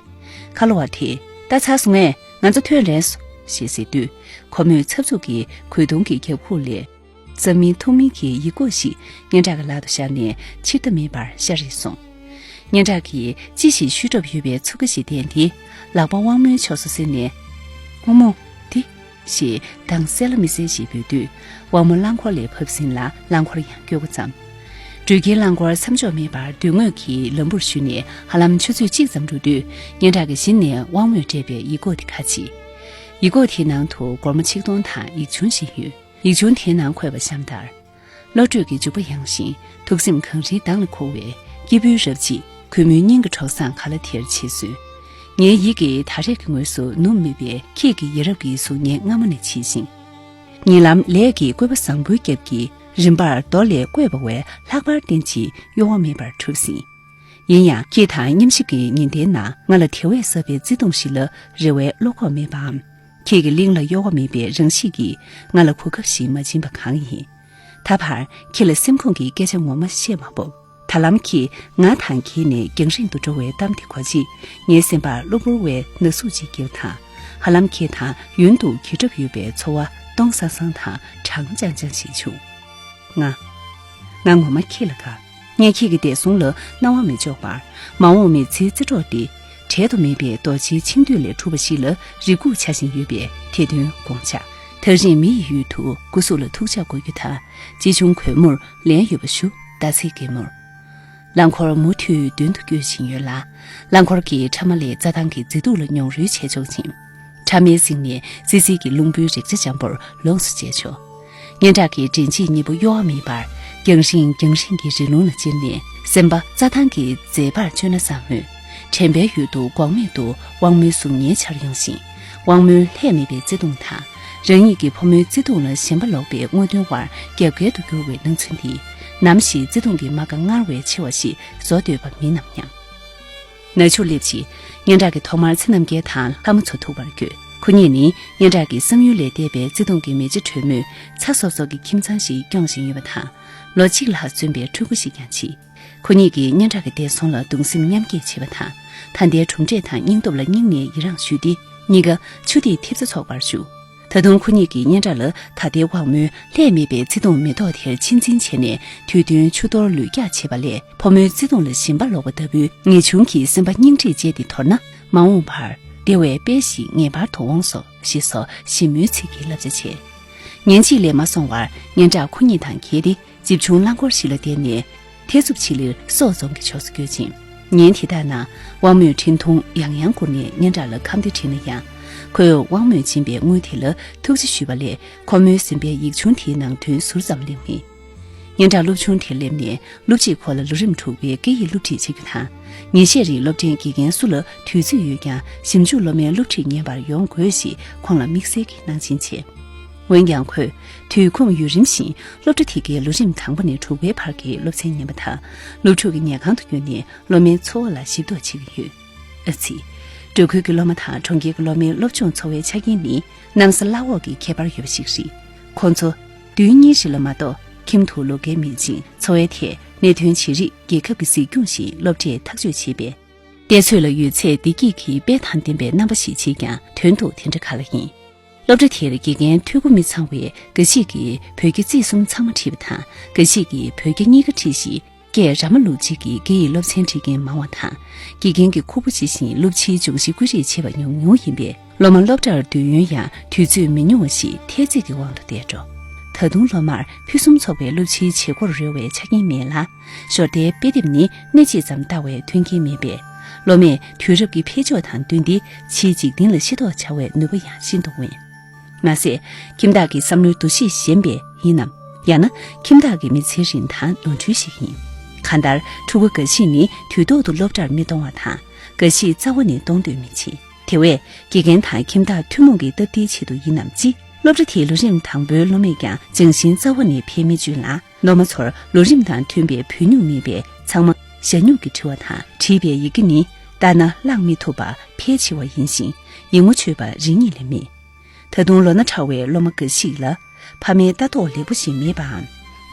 ཁ་ལོ་བ་དེས། ད་ཚར་སོང་ངས། ང་ཚོ་ཐོན་རན་སོང་། ཞེས་ཟེར་དུས། ཁོ་མོས་ཚབ་ཚུབ་ཀྱིས་གོས་ཐུང་གི་རྒྱབ་ཁུག་ལས། རྩྭ་མིན་ཐུག་མིན་གྱི་ཡིག་མགོ་ཞིག་སྙན་གྲགས་ཀྱི་ལག་ཏུ་བཞག་ནས་ཕྱིར་ལྟ་མེད་པར་ཤར་རེ་སོང་། སྙན་གྲགས་ཀྱིས་ཅི་ཞིག་ཤོད་གྲབས་ཡོད་པའི་ཚུགས་ཀ་ཞིག་བསྟན་ཏེ། ལག་པ་དབང་མོའི་ཕྱོགས་སུ་བསིལ་ནས། དབང་མོ། འདི། ཞེས་གདངས་གསལ་ལ་མི་གསལ་ཞིག་འབོད་དུས། དབང་མོ་རླངས་འཁོར་ལས་བབས་ཟིན་ལ་རླངས་འཁོར་ཡང་སྐྱོ་པོ་ཙམ། འགྲུལ་སྐྱེལ་རླངས་འཁོར་མཚམས་འཇོག་མེད་པར་མདུན་ངོས་ཀྱི་ལམ་བུར་བཞུད་ནས་ཧ་ལམ་ཆུ་ཚོད་གཅིག་ཙམ་འགྲོ་དུས། སྙན་གྲགས་ཀྱི་གཞི་ནས་དབང་མོས་སྤྲད་པའི་ཡིག་མགོ་དེ་ཁ་ཕྱེ། ཡིག་མགོ་དེའི་ནང་དུ་སྒོར་མོ་ཆིག་སྟོང་དང་ཡིག་ཆུང་ཞིག་ཡོད། ཡིག་ཆུང་དེའི་ནང་འཁོད་པ་གཤམ་ལྟར། བློ་གྲོས་ཀྱི་འཇུག་པ་ཡངས་ཤིང་། ཐུགས་སེམས་གངས་རིའི་གདངས་ལས་ཁོ་བའི་སྐྱེས་བུ་རབ་ཅིག་གུས་མོའི་སྙིང་གི་གྲོགས་བཟང་ག་ལ་དེར་བྱེད་སྲོལ། ངའི་ཡིད་ཀྱི་ད་རེས་ཀྱི་ངོས་སུ་ནུབ་མེད་པའི་ཁྱེད་ཀྱི་ཡ་རབས་ཀྱི་གཟུགས་བརྙན་སྔ་མོ་ནས་ཕྱིས་ཤིང་། ཉེ་ལམ་ལས་ཀྱི་བཀོད་པ་བཟང་པོའི་རྒྱབ་ཀྱི་རིམ་པར་རྡོ་ལས་བརྐོས་པ་བས་ལྷག་པར་བརྟན་ཅིང་གཡོ་བ་མེད་པར་གྲུབ་ཟིན། ཡིན་ཡང་ཁྱེད་དང་མཉམ་ཞིབ་ཀྱི་ཉིན་དེའི་ནང་ང་ལ་དེ་བས་ཟབ་པའི་བརྩེ་དུང་ཞིག་ལ་རེ་བའི་བློ་ཁོག་མེད་པའམ། ཁྱེད་ཀྱི་གླིང་ལ་གཡོ་བ་མེད་པའི་རང་གཤིས་ཀྱིས་ང་ལ་གོ་སྐབས་ཤིག་མ་སྦྱིན་པ་གང་ཡིན། ད་བར་ཁྱེད་ལ་སེམས་ཁོང་གི་སྐད་ཆ་ངོ་མ་བཤད་མ་སྤོབས། ད་ལམ་ཁྱེད་ང་དང་གྱེས་ནས་རྒྱང་རིང་དུ་འགྲོ་བའི་གཏམ་དེ་གོ་རྗེས། ངའི་སེམས་པར་གློ་བུར་བའི་ནག་ཟུག་ཅིག་སྐྱེས་པ་དང་། ཧ་ལམ་ཁྱེད་དང་ཡུན་དུ་གྱེས་གྲབས་ཡོད་པའི་ཚོར་བ་སྟོང་སང་སང་དང་གྲང་འཇང་འཇང་ཞིག་བྱུང་། ང་། ང་ངོ་མ་ཁྱེད་ལ་དགའ། ངས་ཁྱེད་ཀྱི་བདེ་སྲུང་ལ་སྣང་བ་མི་འཇོག་པར། མ་འོངས་མི་ཚེའི་རྩེ་གྲོགས་འདི། འབྲལ་དུ་མེད་པའི་རྡོ་རྗེའི་འཆིང་འདུས་ལས་གྲུབ་པ་ཞིག་ལ་རེ་སྒུག་བྱ་བཞིན་ཡོད་པས། དེ་དོན་དགོངས་འཇགས། ཐག་རིང་མི་ཡི་ཡུལ་དུ་སྐུ་གཟུགས་ལ་ཐུགས་ཅག་དགོས་རྒྱུ་དང་། ཅི་བྱུང་གུས་མོར་ལན་ཡོད་པ་ཞུ། ཟླ་ཚེས་རྒན་མོར། རླངས་འཁོར་མུ་མཐུད་མདུན་དུ་བསྐྱོད་བཞིན་ཡོད་ལ། རླངས་འཁོར་གྱི་ཕྲ་མ་ལས་རྩྭ་ཐང་གི་མཛེས་སྡུག་ལ་མྱོང་རོལ་བྱེད་ཆོག་ཅིང་། ཕྲ་མའི་གསེང་ནས་བསིལ་བསིལ་གྱི་རླུང་བུའི་རེག་བྱ་འཇམ་པོར་ལོངས་སུ་སྤྱད་ཆོག་སྙན་གྲགས་ཀྱི་མགྲིན་གཅིག་གཉིས་པོ་གཡོ་བ་མེད་པར། རྒྱང་རིང་རྒྱང་རིང་གི་རི་ལུང་ལ་ཅེར་ནས། སེམས་པ་རྩྭ་ཐང་གི་མཛེས་པར་བཅོས་ན་བཟང་མོད། དྲན་པའི་ཡུལ་དུ་འགོག་མེད་དུ་དབང་མོའི་གཟུགས་བརྙན་འཆར་ཡོང་ཞིང་། དབང་མོའི་ལྷད་མེད་པའི་བརྩེ་དུང་དང་། རང་ཉིད་ཀྱི་ཕོ་མོའི་བརྩེ་དུང་ལ་ཞེན་པ་ལོག་པའི་དངོས་དོན་དབར་རྒྱབ་འགལ་དུ་གྱུར་བའི་སྣང་ཚུལ་འདིས། ནམ་ཞིག་བརྩེ་དུང་གི་རྨ་ཁ་སྔར་བས་ཆེ་བ་ཞིག་བཟོ་འདོད་པ་མིན་ནམ་སྙམ། ནག་ཆུར་སླེབས་རྗེས། སྙན་གྲགས་ཀྱིས་ཐོག་མར་ཚེ་རྣམ་རྒྱལ་དང་ལྷ་མོ་ཚོ་ཐུག་པར་བསྐྱོད། ཁོ་གཉིས་ནི་སྙན་གྲགས་ཀྱི་བསམ་ཡུལ་ལས་འདས་པའི་བརྩེ་དུང་གི་མེ་ལྕེ་དྲོན་མོས་ཚ་སོབ་སོབ་ཀྱི་ཁྱིམ་ཚང་ཞིག་སྐྱོང་བཞིན་ཡོད་པ་དང་། ལོ་གཅིག་ལྷག་སོན་པའི་ཕྲུ་གུ་ཞིག་ཀྱང་མཆིས། ཁོ་གཉིས་ཀྱིས་སྙན་གྲགས་ཀྱི་བདེ་སྲུང་ལ་གདུང་སེམས་མཉམ་སྐྱེད་བྱས་པ་དང་། ད་ལྟའི་གྲུབ་འབྲས་དང་སྙིང་སྟོབས་ལ་སྙིང་ནས་ཡི་རངས་ཞུས་ཏེ། གཉིས་ཀ་ཆུ་ཐིགས་ཐེབས་རྩ་ཚོགས་པར་ཞུགས། ད་དུང་ཁོ་གཉིས་ཀྱིས་སྙན་གྲགས་ལ་ད་ལྟའི་དབང་མོའི་ལྷད་མེད་པའི་བརྩེ་དུང་མེ་ཏོག་དེར་ཆེད་འཛིན་བྱས་ནས། དུས་བསྟུན་ཆུ་གཏོར་ལུད་རྒྱག་བྱེད་པ་ལས། ཕོ་མོའི་བརྩེ་དུང་ལ་ཞེན་པ་ལོག་པ་ལྟ་བུའི་ངེས་འབྱུང་གིས་སེམས་པ་སྙིང་ཁྲིད་བྱས་ཏེ་དོར་ན། མ་འོངས་པར་བདེ་བའི་དཔལ་ཞིག་ངེས་པར་དུ་འོང་སོ། ཞེས་སོགས་ཞིབ་མོའི་ཚིག་གིས་བསླབ་བྱ་བྱས། ཉིན་གཅིག་ལས་མ་སོང་བར་སྙན་གྲགས་ཁོ་གཉིས་དང་གྱེས་ཏེ། ཇིབ་ཆུང་རླངས་འཁོར་ཞིག་ལ་བསྡད་ནས། ཐེ་ཚུབ་ཆེ་ལིར་སོག་རྫོང་གི་ཕྱོགས་སུ་བསྐྱོད་ཅིང་། ཉིན་དེ་དག་ན་དབང་མོས་འཕྲིན་ཐུང་ཡང་ཡང་བསྐུར་ནས་སྙན་གྲགས་ལ་ཁམས་བདེ་དྲིས་ན་ཡང་། ཁོས་དབང་མོས་སྦྱིན་པའི་དངུལ་དེ་ལ་ཐུགས་རྗེ་ཞུས་པ་ལས། ཁོ་མོའི་ཟིན་པའི་ཡིག་ཆུང་དེའི་ནང་དོན་ཟུར་ཙམ་གླེང་མེད། སྙན་གྲགས་སློབ་ཆུང་དེར་སླེབས་ནས། སློབ་སྤྱིས་ཁོ་ལ་ལོ་རིམ་དྲུག་པའི་སྐད་ཡིག་སློབ་ཁྲིད་བྱེད་རྒྱུ་དང་། ཉིན་ཤས་རིང་སློབ་གྲྭའི་དགེ་རྒན་སུ་ལ་དུས་ཚོད་ཡོད་ཀྱང་། ཞིབ་འཇུག་སློབ་མའི་སློབ་ཁྲིད་ཉན་པར་ཡོང་དགོས་ཞེས་ཁོང་ལ་དམིགས་བསལ་གྱི་གནང་སྦྱིན་བྱས། འོན་ཀྱང་ཁོས། དུས་ཁོངས་ཡུན་རིང་ཞིང་། སློབ་གྲྭ་དེ་གའི་ལོ་རིམ་དང་པོ་ནས་དྲུག་པའི་བར་གྱི་སློབ་ཚན་ཉན་པ་དང་། སློབ་ཕྲུག་གི་ཉལ་ཁང་དུ་བསྐྱོད་ནས། སློབ་མའི་འཚོ་བ་ལ་ཞིབ་རྟོག་བྱེད་ཀྱི་ཡོད། ཨ་ཙི། འབྲོག་ཁུལ་གྱི་སློབ་མ་དང་གྲོང་ཁྱེར་གྱི་སློབ་མའི་སློབ་སྦྱོང་འཚོ་བའི་ཆ་རྐྱེན་ནི། གནམ་ས་བླ་འོག་གི་ཁྱད་པར་ཡོད་པ་ཞིག་རེད། ཁོང་ཚོ། དུས་ཡུན་རིང་ཞིག་ལ་མ་གཏོགས་ཁྱིམ་དུ་ལོག་མཁན་མེད་ཅིང་། འཚོ་བའི་ཐད་གནད་དོན་ཇེ་རིགས་རྒྱལ་ཁབ་ཀྱི་གཟིགས་སྐྱོང་བཞིན་སློབ་གྲྭས་ཐག་གཅོད་བྱེད་པས། བལྟས་ཚོད་ལ་ཡོད་ཚད་བདེ་སྐྱིད་ཀྱི་དཔལ་དང་ལྡན་པའི་རྣམ་པ་ཞིག་བྱེད་ཀྱང་། དོན་དུ་དེ་འདྲ་ག་ལ་ཡིན། སློབ་གྲྭ་དེར་དགེ་རྒན་འཐུས་སྒོ་མི་ཚང་བས་འགའ་ཞིག་གིས་བོད་སྐད་བརྩིས་གསུམ་ཚང་མ་ཁྲིད་པ་དང་། འགའ་ཞིག་གིས་བོད་སྐད་གཉིས་ཀ་ཁྲིད་བཞིན། སྐད་ར་མ་ལུག་ཅིག་གི་སྐད་ཡིག་སློབ་ཚན་ཁྲིད་མཁན་མང་བ་དང་། དགེ་རྒན་གྱི་ཁུར་པོ་ཇི་བཞིན་སློབ་ཕྱིའི་སྦྱོང་གཞི་བཀོད་སྒྲིག་བྱེད་པ་ཉུང་ཉུང་ཡིན་པས། སློབ་མ་སློབ་གྲྭར་སྡོད་ཡུན་ཡང་དུས་ཚོད་མི་ཉུང་བ་ཞིག་ཐེལ་ཙེ་གི་དབང་དུ་བསྡད་འགྲོ། ད་དུང་སློབ་མར་ཕུན་སུམ་ཚོགས་པའི་སློབ་ཕྱིའི་བྱེད་སྒོར་རོལ་བའི་ཆ་རྐྱེན་མེད་ལ། ཞོར་ལྟའི་དཔེ་དེབ་ནི་སྣེ་གཅིག་ཙམ་ལྟ་བའི་མཐུན་རྐྱེན་མེད་པས། སློབ་མས་དུས་རབས་ཀྱི་འཕེལ་ཕྱོགས་དང་བསྟུན་ཏེ་ཕྱིའི་འཇིག་རྟེན་ལ་ཤེས་རྟོགས་བྱ་བའི་ནུས་པ་ཡང་ཤིན་ཏུ་དབེན། མ་ཟད། ཁྱིམ་བདག་གི་བསམ་བློའི་འདུ་ཤེས་ཞན་པས་ཡིན་ནམ། ཡང་ན་ཁྱིམ་བདག་གི་མི་ཚེའི་རིན་ཐང་ནོར་འཁྲུལ་ཞིག་ཡིན། གང་ལྟར་ཕྲུ་གུ་འགའ་ཞིག་ནི་དུས་ཐོག་ཏུ་སློབ་གྲྭར་མི་གཏོང་བ་དང་། འགའ་ཞིག་རྩ་བ་ནས་གཏོང་འདོད་མི་བྱེད། དེ་བས་དགེ་རྒན་དང་ཁྱིམ་བདག་ཐུན་མོང་གི་སྟབས་བདེའི་ཆེད་དུ་ཡིན་ནམ་ཅི། སློབ་གྲྭ་དེའི་ལོ་རིམ་དང་པོའི་སློབ་མས་ཀྱང་སྦྱང་གཞི་རྩ་བ་ནས་ཕན་མི་བྱུང་ལ། སློབ་མ་ཚོར་ལོ་རིམ་དང་མཐུན་པའི་བོད་སྨྱུག་མེད་པས་ཚང་མ་ཞྭ་སྨྱུག་གིས་བྲི་བ་དང་། བྲིས་པའི་ཡི་གེ་ནི་ལྟ་ན་བླངས་མི་ཐུབ་པ་ཕལ་ཆེ་བ་ཡིན་ཞིང་། ཡིག་ངོ་ཆོད་པ་རེ་གཉིས་ལས་མེད། ད་དུང་ལོ་ན་ཕྲ་བའི་སློབ་མ་འགའ་ཞིག་ལ་ཕ་མའི་ལྟ་རྟོག་ལེགས་པོ་ཞིག་མེད་པའམ།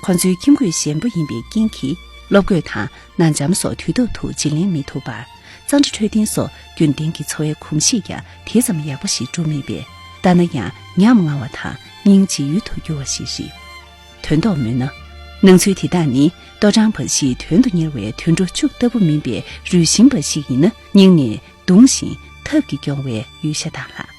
ཁོ་ཚོའི་ཁྱིམ་གྱོད་ཞན་པོ་ཡིན་པའི་རྐྱེན་གྱིས། སློབ་གོས་དང་ན་འཇམ་སོགས་དུས་ཐོག་ཏུ་བརྗེ་ལེན་མི་ཐུབ་པར། གཙང་སྦྲ་འཕྲོད་བསྟེན་སོགས་རྒྱུན་ལྡན་གྱི་འཚོ་བའི་གོམས་གཤིས་ཀྱང་དེ་ཙམ་ཡག་པོ་ཞིག་གྲུབ་མེད་པས། ལྟ་ན་ཡང་ཉམ་ང་བ་དང་སྙིང་རྗེ་ཡུལ་དུ་གྱུར་བ་ཞིག་རེད། དོན་ཐོག་མོལ་ན། སྣང་ཚུལ་དེ་དག་ནི་ལྟོ་འགྲངས་འབའ་ཞིག་དོན་དུ་གཉེར་བའི་དུད་འགྲོ་ཕྱུགས་ལྟ་བུ་མིན་པའི་རུས་ཞིམ་པ་ཞིག་ཡིན་ན། སྙིང་ནས་གདུང་ཞིང་ཐབས་ཀྱིས་སྐྱོང་བའི་ཡུལ་ཤ་སྟག་ལགས།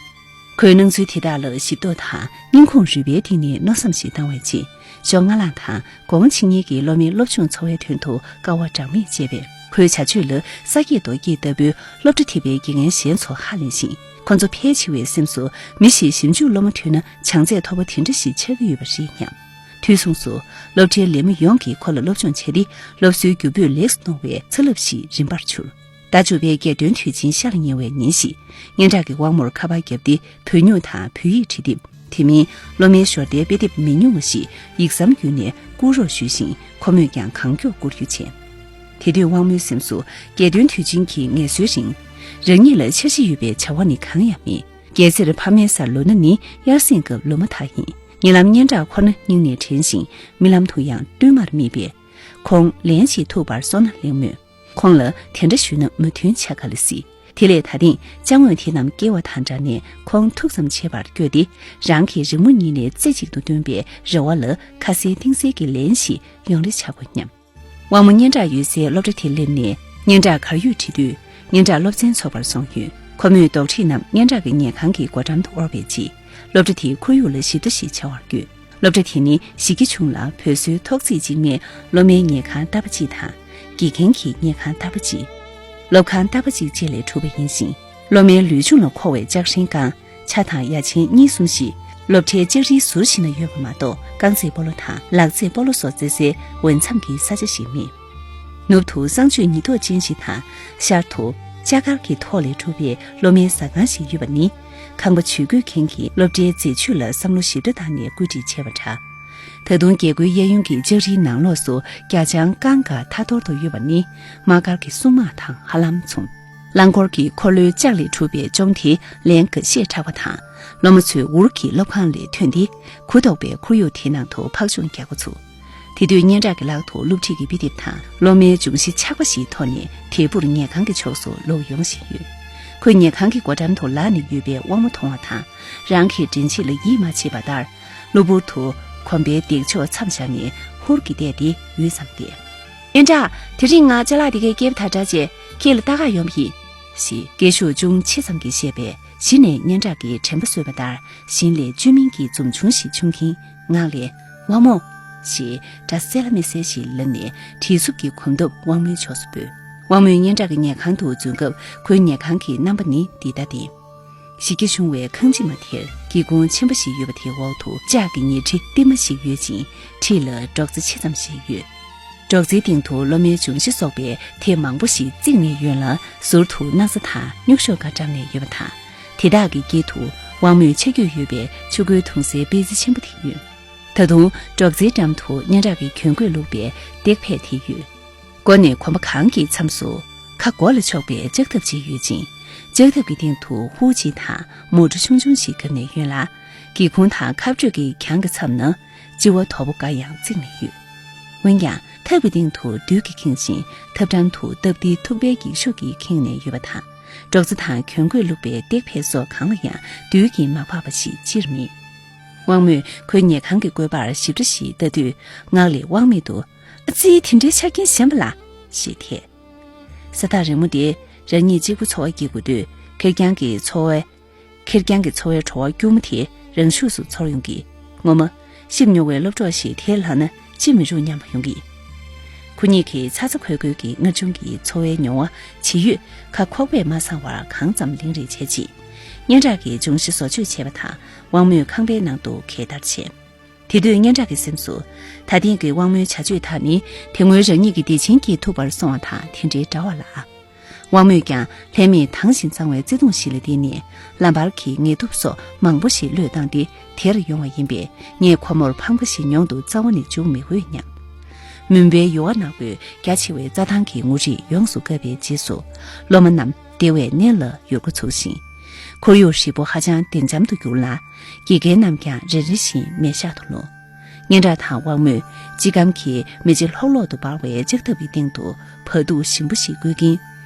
ཁོས་སྣང་ཚུལ་དེ་དག་ལ་ཞིབ་རྟོག་དང་སྙིང་ཁོང་རུས་པའི་གཏིང་ནས་མནོ་བསམ་ཞིག་བཏང་བའི་རྗེས། ཕྱོགས་སྔ་ལངས་དང་གོང་ཕྱིན་ཉེས་ཀྱི་སློབ་མའི་སློབ་སྦྱོང་འཚོ་བའི་དོན་དུ་དཀའ་བ་གྲངས་མེད་སྤྱད་པས། ཁོའི་བྱ་སྤྱོད་ལ་ས་སྐྱེས་རྡོ་སྐྱེས་ལྟ་བུའི་སློབ་གྲྭ་དེ་པའི་དགེ་རྒན་གཞན་ཚོ་ཧ་ལས་ཤིང་། ཁོ་ཚོ་ཕལ་ཆེ་བའི་སེམས་སུ་མི་ཞིག་ཞིབ་འཇུག་སློབ་མ་ཐོན་ན་བྱང་ཚད་མཐོ་པོ་དེ་འདྲ་ཞིག་ཆགས་ཀྱི་ཡོད་པ་རེད་སྙམ། དུས་མཚུངས་སུ་སློབ་གྲྭའི་ལས་མི་ཡོངས་ཀྱིས་ཁོ་ལ་སློབ་སྦྱོང་བྱས་ཏེ། སློབ་གསོའི་རྒྱུ་སྤུས་ལེགས་སུ་གཏོང་བའི་ཚ་རླབས་ཤིག་རིམ་པར་འཕྱུར། ཟླ་བཅུ་པའི་རྒྱལ་སྟོན་དུས་ཆེན་ཤར་ཉེ་བའི་ཉིན་ཞིག་སྙན་གྲགས་ཀྱི་དབང་མོར་ཁ་པར་བརྒྱབ་སྟེ། བོད་སྨྱུག་དང་བོད་ཡིག་བྲིས་དེབ། དེ་མིན་སློབ་མའི་ཞོར་ལྟའི་དཔེ་དེབ་མི་ཉུང་བ་ཞིག་ཡིག་ཟམ་བརྒྱུད་ནས་བསྐུར་རོགས་ཞུས་ཤིང་། ཁོ་མོས་ཀྱང་གང་མགྱོགས་བསྐུར་རྒྱུ་བྱས། དེ་དུས་དབང་མོའི་སེམས་སུ་རྒྱལ་སྟོན་དུས་ཆེན་གྱི་ངལ་གསོའི་རིང་། རང་ཉིད་ལ་འཆར་གཞི་ཡོད་པའི་བྱ་བ་ནི་གང་ཡང་མེད། གལ་སྲིད་ཕ་མའི་སར་ལོག་ན་ནི་དབྱར་གསེང་སྐབས་ལོ་མ་དག་ཡིན། ཉེ་ལམ་སྙན་གྲགས་ཁོ་ན་སྙིང་ནས་དྲན་ཞིང་རྨི་ལམ་དུ་ཡང་བསྟུན་མར་རྨིས་པས། ཁོང་ལན་ཞིག་ཐུག་པར་སོང་ན་གླེང་མོད། ཁོང་ལ་དེ་འདྲ་ཞུས་ན་མོས་མཐུན་བྱ་ག་ལ་སྲིད། དེ་ལས་ད་ཐེངས་ཅ་དངོས་དེ་རྣམས་སྐྱེལ་བ་དང་སྦྲགས་ནས་ཁོང་ཐུགས་ཙམ་བྱེད་པར་བསྐྱོད་དེ། རང་གི་རི་མོ་གཉིས་ནས་རྩེ་གཅིག་ཏུ་བསྟུན་པའི་རེ་བ་ལ་ཁ་གསལ་གཏིང་གསལ་གྱི་ལན་ཞིག་ཡོང་རེ་བྱ་དགོས་སྙམ། དབང་མོ་སྙན་གྲགས་ཡོད་སའི་སློབ་གྲྭ་དེར་སླེབས་ནས་སྙན་གྲགས་གར་ཡོད་དྲི་དུས། སྙན་གྲགས་སློབ་ཚན་འཚོགས་པར་སོང་ཡོད། ཁོ་མོས་དོགས་འདྲི་རྣམས་སྙན་གྲགས་ཀྱི་ཉལ་ཁང་གི་སྒོ་འགྲམ་དུ་དབོར་བའི་རྗེས། སློབ་གྲྭ་དེའི་ཁོར་ཡུག་ལ་ཞིབ་ལྟ་ཞིག་བྱ་བར་བསྐྱོད། སློབ་གྲྭ་དེ་ནི་གཞིས་ཀ་ཆུང་ལ་བོད་བཟོའི་ཐོག་བརྩེགས་གཅིག་མའི་སློབ་མའི་ཉལ་ཁང་ཏར་པ་གཅིག་དང་། དགེ་རྒན་གྱི་ཉལ་ཁང་ཏར་པ་གཅིག་སློབ་ཁང་ཏར་པ་གཅིག་བཅས་ལས་གྲུབ་པ་ཡིན་ཞིང་། སློབ་མའི་ལུས་སྦྱོང་ལ་མཁོ་བའི་ལྕགས་ཧྲེང་ཀང་། ཆ་དང་ཡ་ཆེན་གཉིས་གསུམ་ཞིག་སློབ་གྲྭའི་ལྕགས་རིའི་ཟུར་ཞིག་ན་ཡོད་པ་མ་གཏོགས། རྐང་རྩེད་སྤོ་ལོ་དང་ལག་རྩེད་སྤོ་ལོ་སོགས་རྩེད་སའི་འོས་འཚམ་གྱི་ས་ཆ་ཞིག་མེད། ནུབ་ཏུ་གསང་སྤྱོད་ཉི་ལྡོག་ཅན་ཞིག་དང་། ཤར་དུ་ལྕགས་མཁར་གྱི་ཐོག་ལས་གྲུབ་པའི་སློབ་མའི་ཟ་ཁང་ཞིག་ཡོད་པ་ནི། ཁང་པ་ཇུས་འགོད་མཁན་གྱིས་སློབ་གྲྭའི་མཛེས་དཔྱོད་ལ་བསམ་བློ་ཞིབ་ཕྲ་བཏང་ནས་བཀོད་སྒྲིག་བྱས་པ་འདྲ། ད་དུང་རྒྱལ་སྒོའི་གཡས་གཡོན་གྱི་ལྕགས་རིའི་ནང་ལོགས་སུ་རྒྱ་ལྕང་ཀང་ག་ཐ་ཐོར་དུ་ཡོད་པ་ནི་དམག་སྒར་གྱི་སྲུང་དམག་དང་ཧ་ལམ་མཚུངས། རླངས་འཁོར་གྱི་འཁོར་ལོའི་ལྕགས་ལས་གྲུབ་པའི་ཅོང་དེ་ལན་འགའ་ཤས་གྲགས་པ་དང་། སློབ་མ་ཚོས་འུར་གྱིས་སློབ་ཁང་ལས་ཐོན་ཏེ། གུ་དོག་པའི་ཁོར་ཡུག་དེའི་ནང་དུ་འཕག་མཆོང་རྒྱག་འགོ་ཚུགས། དེ་དུས་སྙན་གྲགས་ཀྱི་ལག་ཏུ་སློབ་ཁྲིད་ཀྱི་དཔེ་དེབ་དང་སློབ་མའི་སྦྱོང་གཞི་ཆག་པ་ཞིག་ཐོགས་ནས་དལ་བུར་ཉལ་ཁང་གི་ཕྱོགས་སུ་ལོག་ཡོང་བཞིན་ཡོད། ཁོས་ཉལ་ཁང་གི་སྒོ་འགྲམ་དུ་ལངས་ནས་ཡོད་པའི་དབང་མོ་མཐོང་བ་དང་། རང་གི་མགྲིན་གཅིག་ལ་ཡིད་མ་ཆེས་པ་ལྟར། གློ་བུར་དུ་གོམ་པའི་འདེགས་ཕྱོགས་མཚམས་བཞག་ནས་ཧུར་གྱིས་བལྟས་ཏེ་འུར་ཙམ་བལྟས། སྙན་གྲགས། དེ་རིང་ང་ཅ་ལག་འདི་གའི་སྐྱེལ་བ་ད་དྲག་བྱས་ཁྱེད་ལ་ལྟ་ག་ཡོང་བ་ཡིན། ཞེས་སྐད་ཤུགས་ཅུང་ཆེ་ཙམ་གྱིས་བཤད་པས། གཞི་ནས་སྙན་གྲགས་ཀྱིས་དྲན་པ་གསོས་པ་ལྟར་བཞིན་ལས་བཅོས་མིན་གྱི་འཛུམ་ཆུང་ཞིག་འཁྱུང་གིན་ངག་ལས། དབང་མོ། ཞེས་སྒྲ་གསལ་ལ་མི་གསལ་ཞིག་ལབ་ནས་གྲིབ་སུབ་ཀྱི་གོམ་སྟབས་དབང་མོའི་ཕྱོགས་སུ་བོས། དབང་མོས་སྙན་གྲགས་ཀྱི་ཉལ་ཁང་དུ་འཛུལ་སྐབས་ཁོའི་ཉལ་ཁང་གི་རྣམ་པ་ནི་འདི་ལྟ་སྟེ། གཞིས་ཀ་ཆུང་བའི་ཁང་ཕྱི་མ་དེར་སྒེའུ་ཁུང་ཆེན་པོ་ཞིག་ཡོད་པ་དེའི་འོག་ཏུ་ལྕགས་ཀྱི་ཉལ་ཁྲི་ལྟེབ་མ་ཞིག་ཡོད་ཅིང་འཁྲིས་ལ་སྒྲོག་ཙེ་ཆེ་ཙམ་ཞིག་ཡོད། སྒྲོག་ཙེའི་སྟེང་དུ་སློབ་མའི་སྦྱོང་གཞི་སོགས་པའི་དེབ་མང་པོ་ཞིག་བརྩིགས་ནས་ཡོད་ལ། ཟུར་དུ་ན་བཟའ་དང་སྨྱུག་ཤོག་འགའ་བཀྲམ་ནས་ཡོད་པ་དང་། དེ་དག་གི་དཀྱིལ་དུ་དབང་མོས་ཆ་རྒྱུས་ཡོད་པའི་ཆུ་ཁོལ་འཐུང་སའི་པེ་ཙེ་ཆེན་པོ་དེ་ཡོད། ད་དུང་སྒྲོག་ཙེའི་འགྲམ་དུ་སྙན་གྲགས་ཀྱི་གྱོན་གོས་བླུགས་པའི་སྟེགས་ཕད་དེ་ཡོད། སྒོ་ནས་གོམ་པ་གང་གི་མཚམས་སུ་ཁ་སྒོ་ལ་ཕྱོགས་པའི་ལྕགས་ཐབ་ཅིག་ཡོད་ཅིང་། ལྕགས་ཐབ་ཀྱི་སྟེང་དུ་ཧུ་ཅི་དང་མོ་ཊ་ཆུང་ཆུང་ཞིག་བརྒྱབ་ནས་ཡོད་ལ། སྒེའུ་ཁུང་དང་ཁ་སྤྲོད་ཀྱི་གྱང་གི་མཚམས་ན་ལྕི་བ་དོག་པོ་འགའ་ཡང་བརྩིགས་ནས་ཡོད། འོན་ཀྱང་ཐབ་ཀྱི་སྟེང་དུ་རྡུལ་གྱིས་ཁེངས་ཤིང་ཐབ་འགྲམ་དུ་སྟབས་བདེའི་ཐུག་པའི་འགྱིག་ཤོག་གིས་ཁེངས་ནས་ཡོད་པ་དང་ སྒྲོག་རྩེ་དང་གྱོན་གོས་བླུགས་པའི་སྟེགས་ཕད་སོགས་གང་ལ་ཡང་རྡུལ་གྱིས་མ་སྦགས་པ་ཞིག་ཅིར་མེད། དབང་མོས་ཁོའི་ཉལ་ཁང་གི་བཀོད་པར་ཞིབ་ཕྲ་ཞིག་ལྟ་དུས་ངག་ལས་དབང་མེད་དུ། ཨ་ཙི། དེ་འདྲའི་ཆ་རྐྱེན་ཞན་པ་ལ། ཞེས་ཐད། ས་ཐག་རིང་མོ་དེ་རང་ཉིད་གཅིག་པུ་འཚོ་བ་སྐྱེལ་དགོས་དུས་ཁེར་རྐྱང་གི་འཚོ་བའི། ཁེར་རྐྱང་གི་འཚོ་བའི་བྲོ་བ་སྐྱུར་མོ་དེ་རང་ཤུགས་སུ་ཚོར་ཡོང་གི། ངོ་མ། གཤིབ་མྱོང་བའི་སློབ་གྲོགས་ཤིག་དེར་ལྷག་ན་ཅི་མི་རུང་སྙམ་པ་ཡོང་གི། ཁོ་གཉིས་ཀྱིས་ཚ་ཚ་འཁོལ་འཁོལ་གྱི་སྔར་བྱུང་གི་འཚོ་བའི་མྱོང་བ་ཇི་ཡོད་ཁ་ཁོག་པས་མ་ཚང་བར་གང་ཙམ་ལེན་རེས་བྱས་རྗེས། སྙན་གྲགས་ཀྱི་འབྱུང་གཞི་བཟོ་བཅོས་བྱས་པ་དང་དབང་མོས་ཁང་པའི་ནང་དུ་གད་བདར་བྱས། དེ་དུས་སྙན་གྲགས་ཀྱི་སེམས་སུ། ད་ཐེངས་ཀྱི་དབང་མོའི་བྱ་སྤྱོད་དག་ནི་དེ་སྔོན་རང་ཉིད་ཀྱི་བདེ་ཆེན་གྱིས་ཐུག་པར་སོང་བ་དང་དེ་འདྲའི་འདྲ་བ་ལ། དབང་མོས་ཀྱང་ལྷད་མེད་དྭངས་ཤིང་གཙང་བའི་བརྩེ་དུང་ཞིག་ལ་བརྟེན་ནས་ལམ་བར་གྱི་ངལ་དུབ་སོགས་མང་པོ་ཞིག་བློས་བཏང་སྟེ་དེར་ཡོང་བ་ཡིན་པས་ངས་ཁོ་མོར་ཕངས་པ་ཞིག་མྱོང་དུ་རྩ་བ་ནས་འཇུག་མི་དགོས་སྙམ། མུན་པའི་ཡུར་བ་ནག་པོས་རྒྱ་ཆེ་བའི་རྩྭ་ཐང་གི་ངུ་རིས་ཡོངས་སུ་བཀབ་པའི་རྗེས་སུ་སློབ་མ་རྣམས་བདེ་བའི་གནས་ལ་ཡུར་འགོ་ཚུགས་ཤིང་། ཁོར་ཡུག་ཧྲིལ་པོ་ཧ་ཅང་བདེ་འཇམ་དུ་གྱུར་ལ། དགེ་རྒན་རྣམས་ཀྱང་རེ་རེ་བཞིན་མལ་ཤག་ཏུ་ལྷུང་། སྙན་གྲགས་དང་དབང་མོས་སྤྱི་སྒམ་གྱི་མེ་ལྕེ་ལྷོག་ལྷོག་ཏུ་འབར་བའི་ལྕགས་ཐབ་ཀྱི་སྟེང་དུ་བ་དུག་ཞིམ་པོ་ཞིག་བསྐུས་ཀྱིན།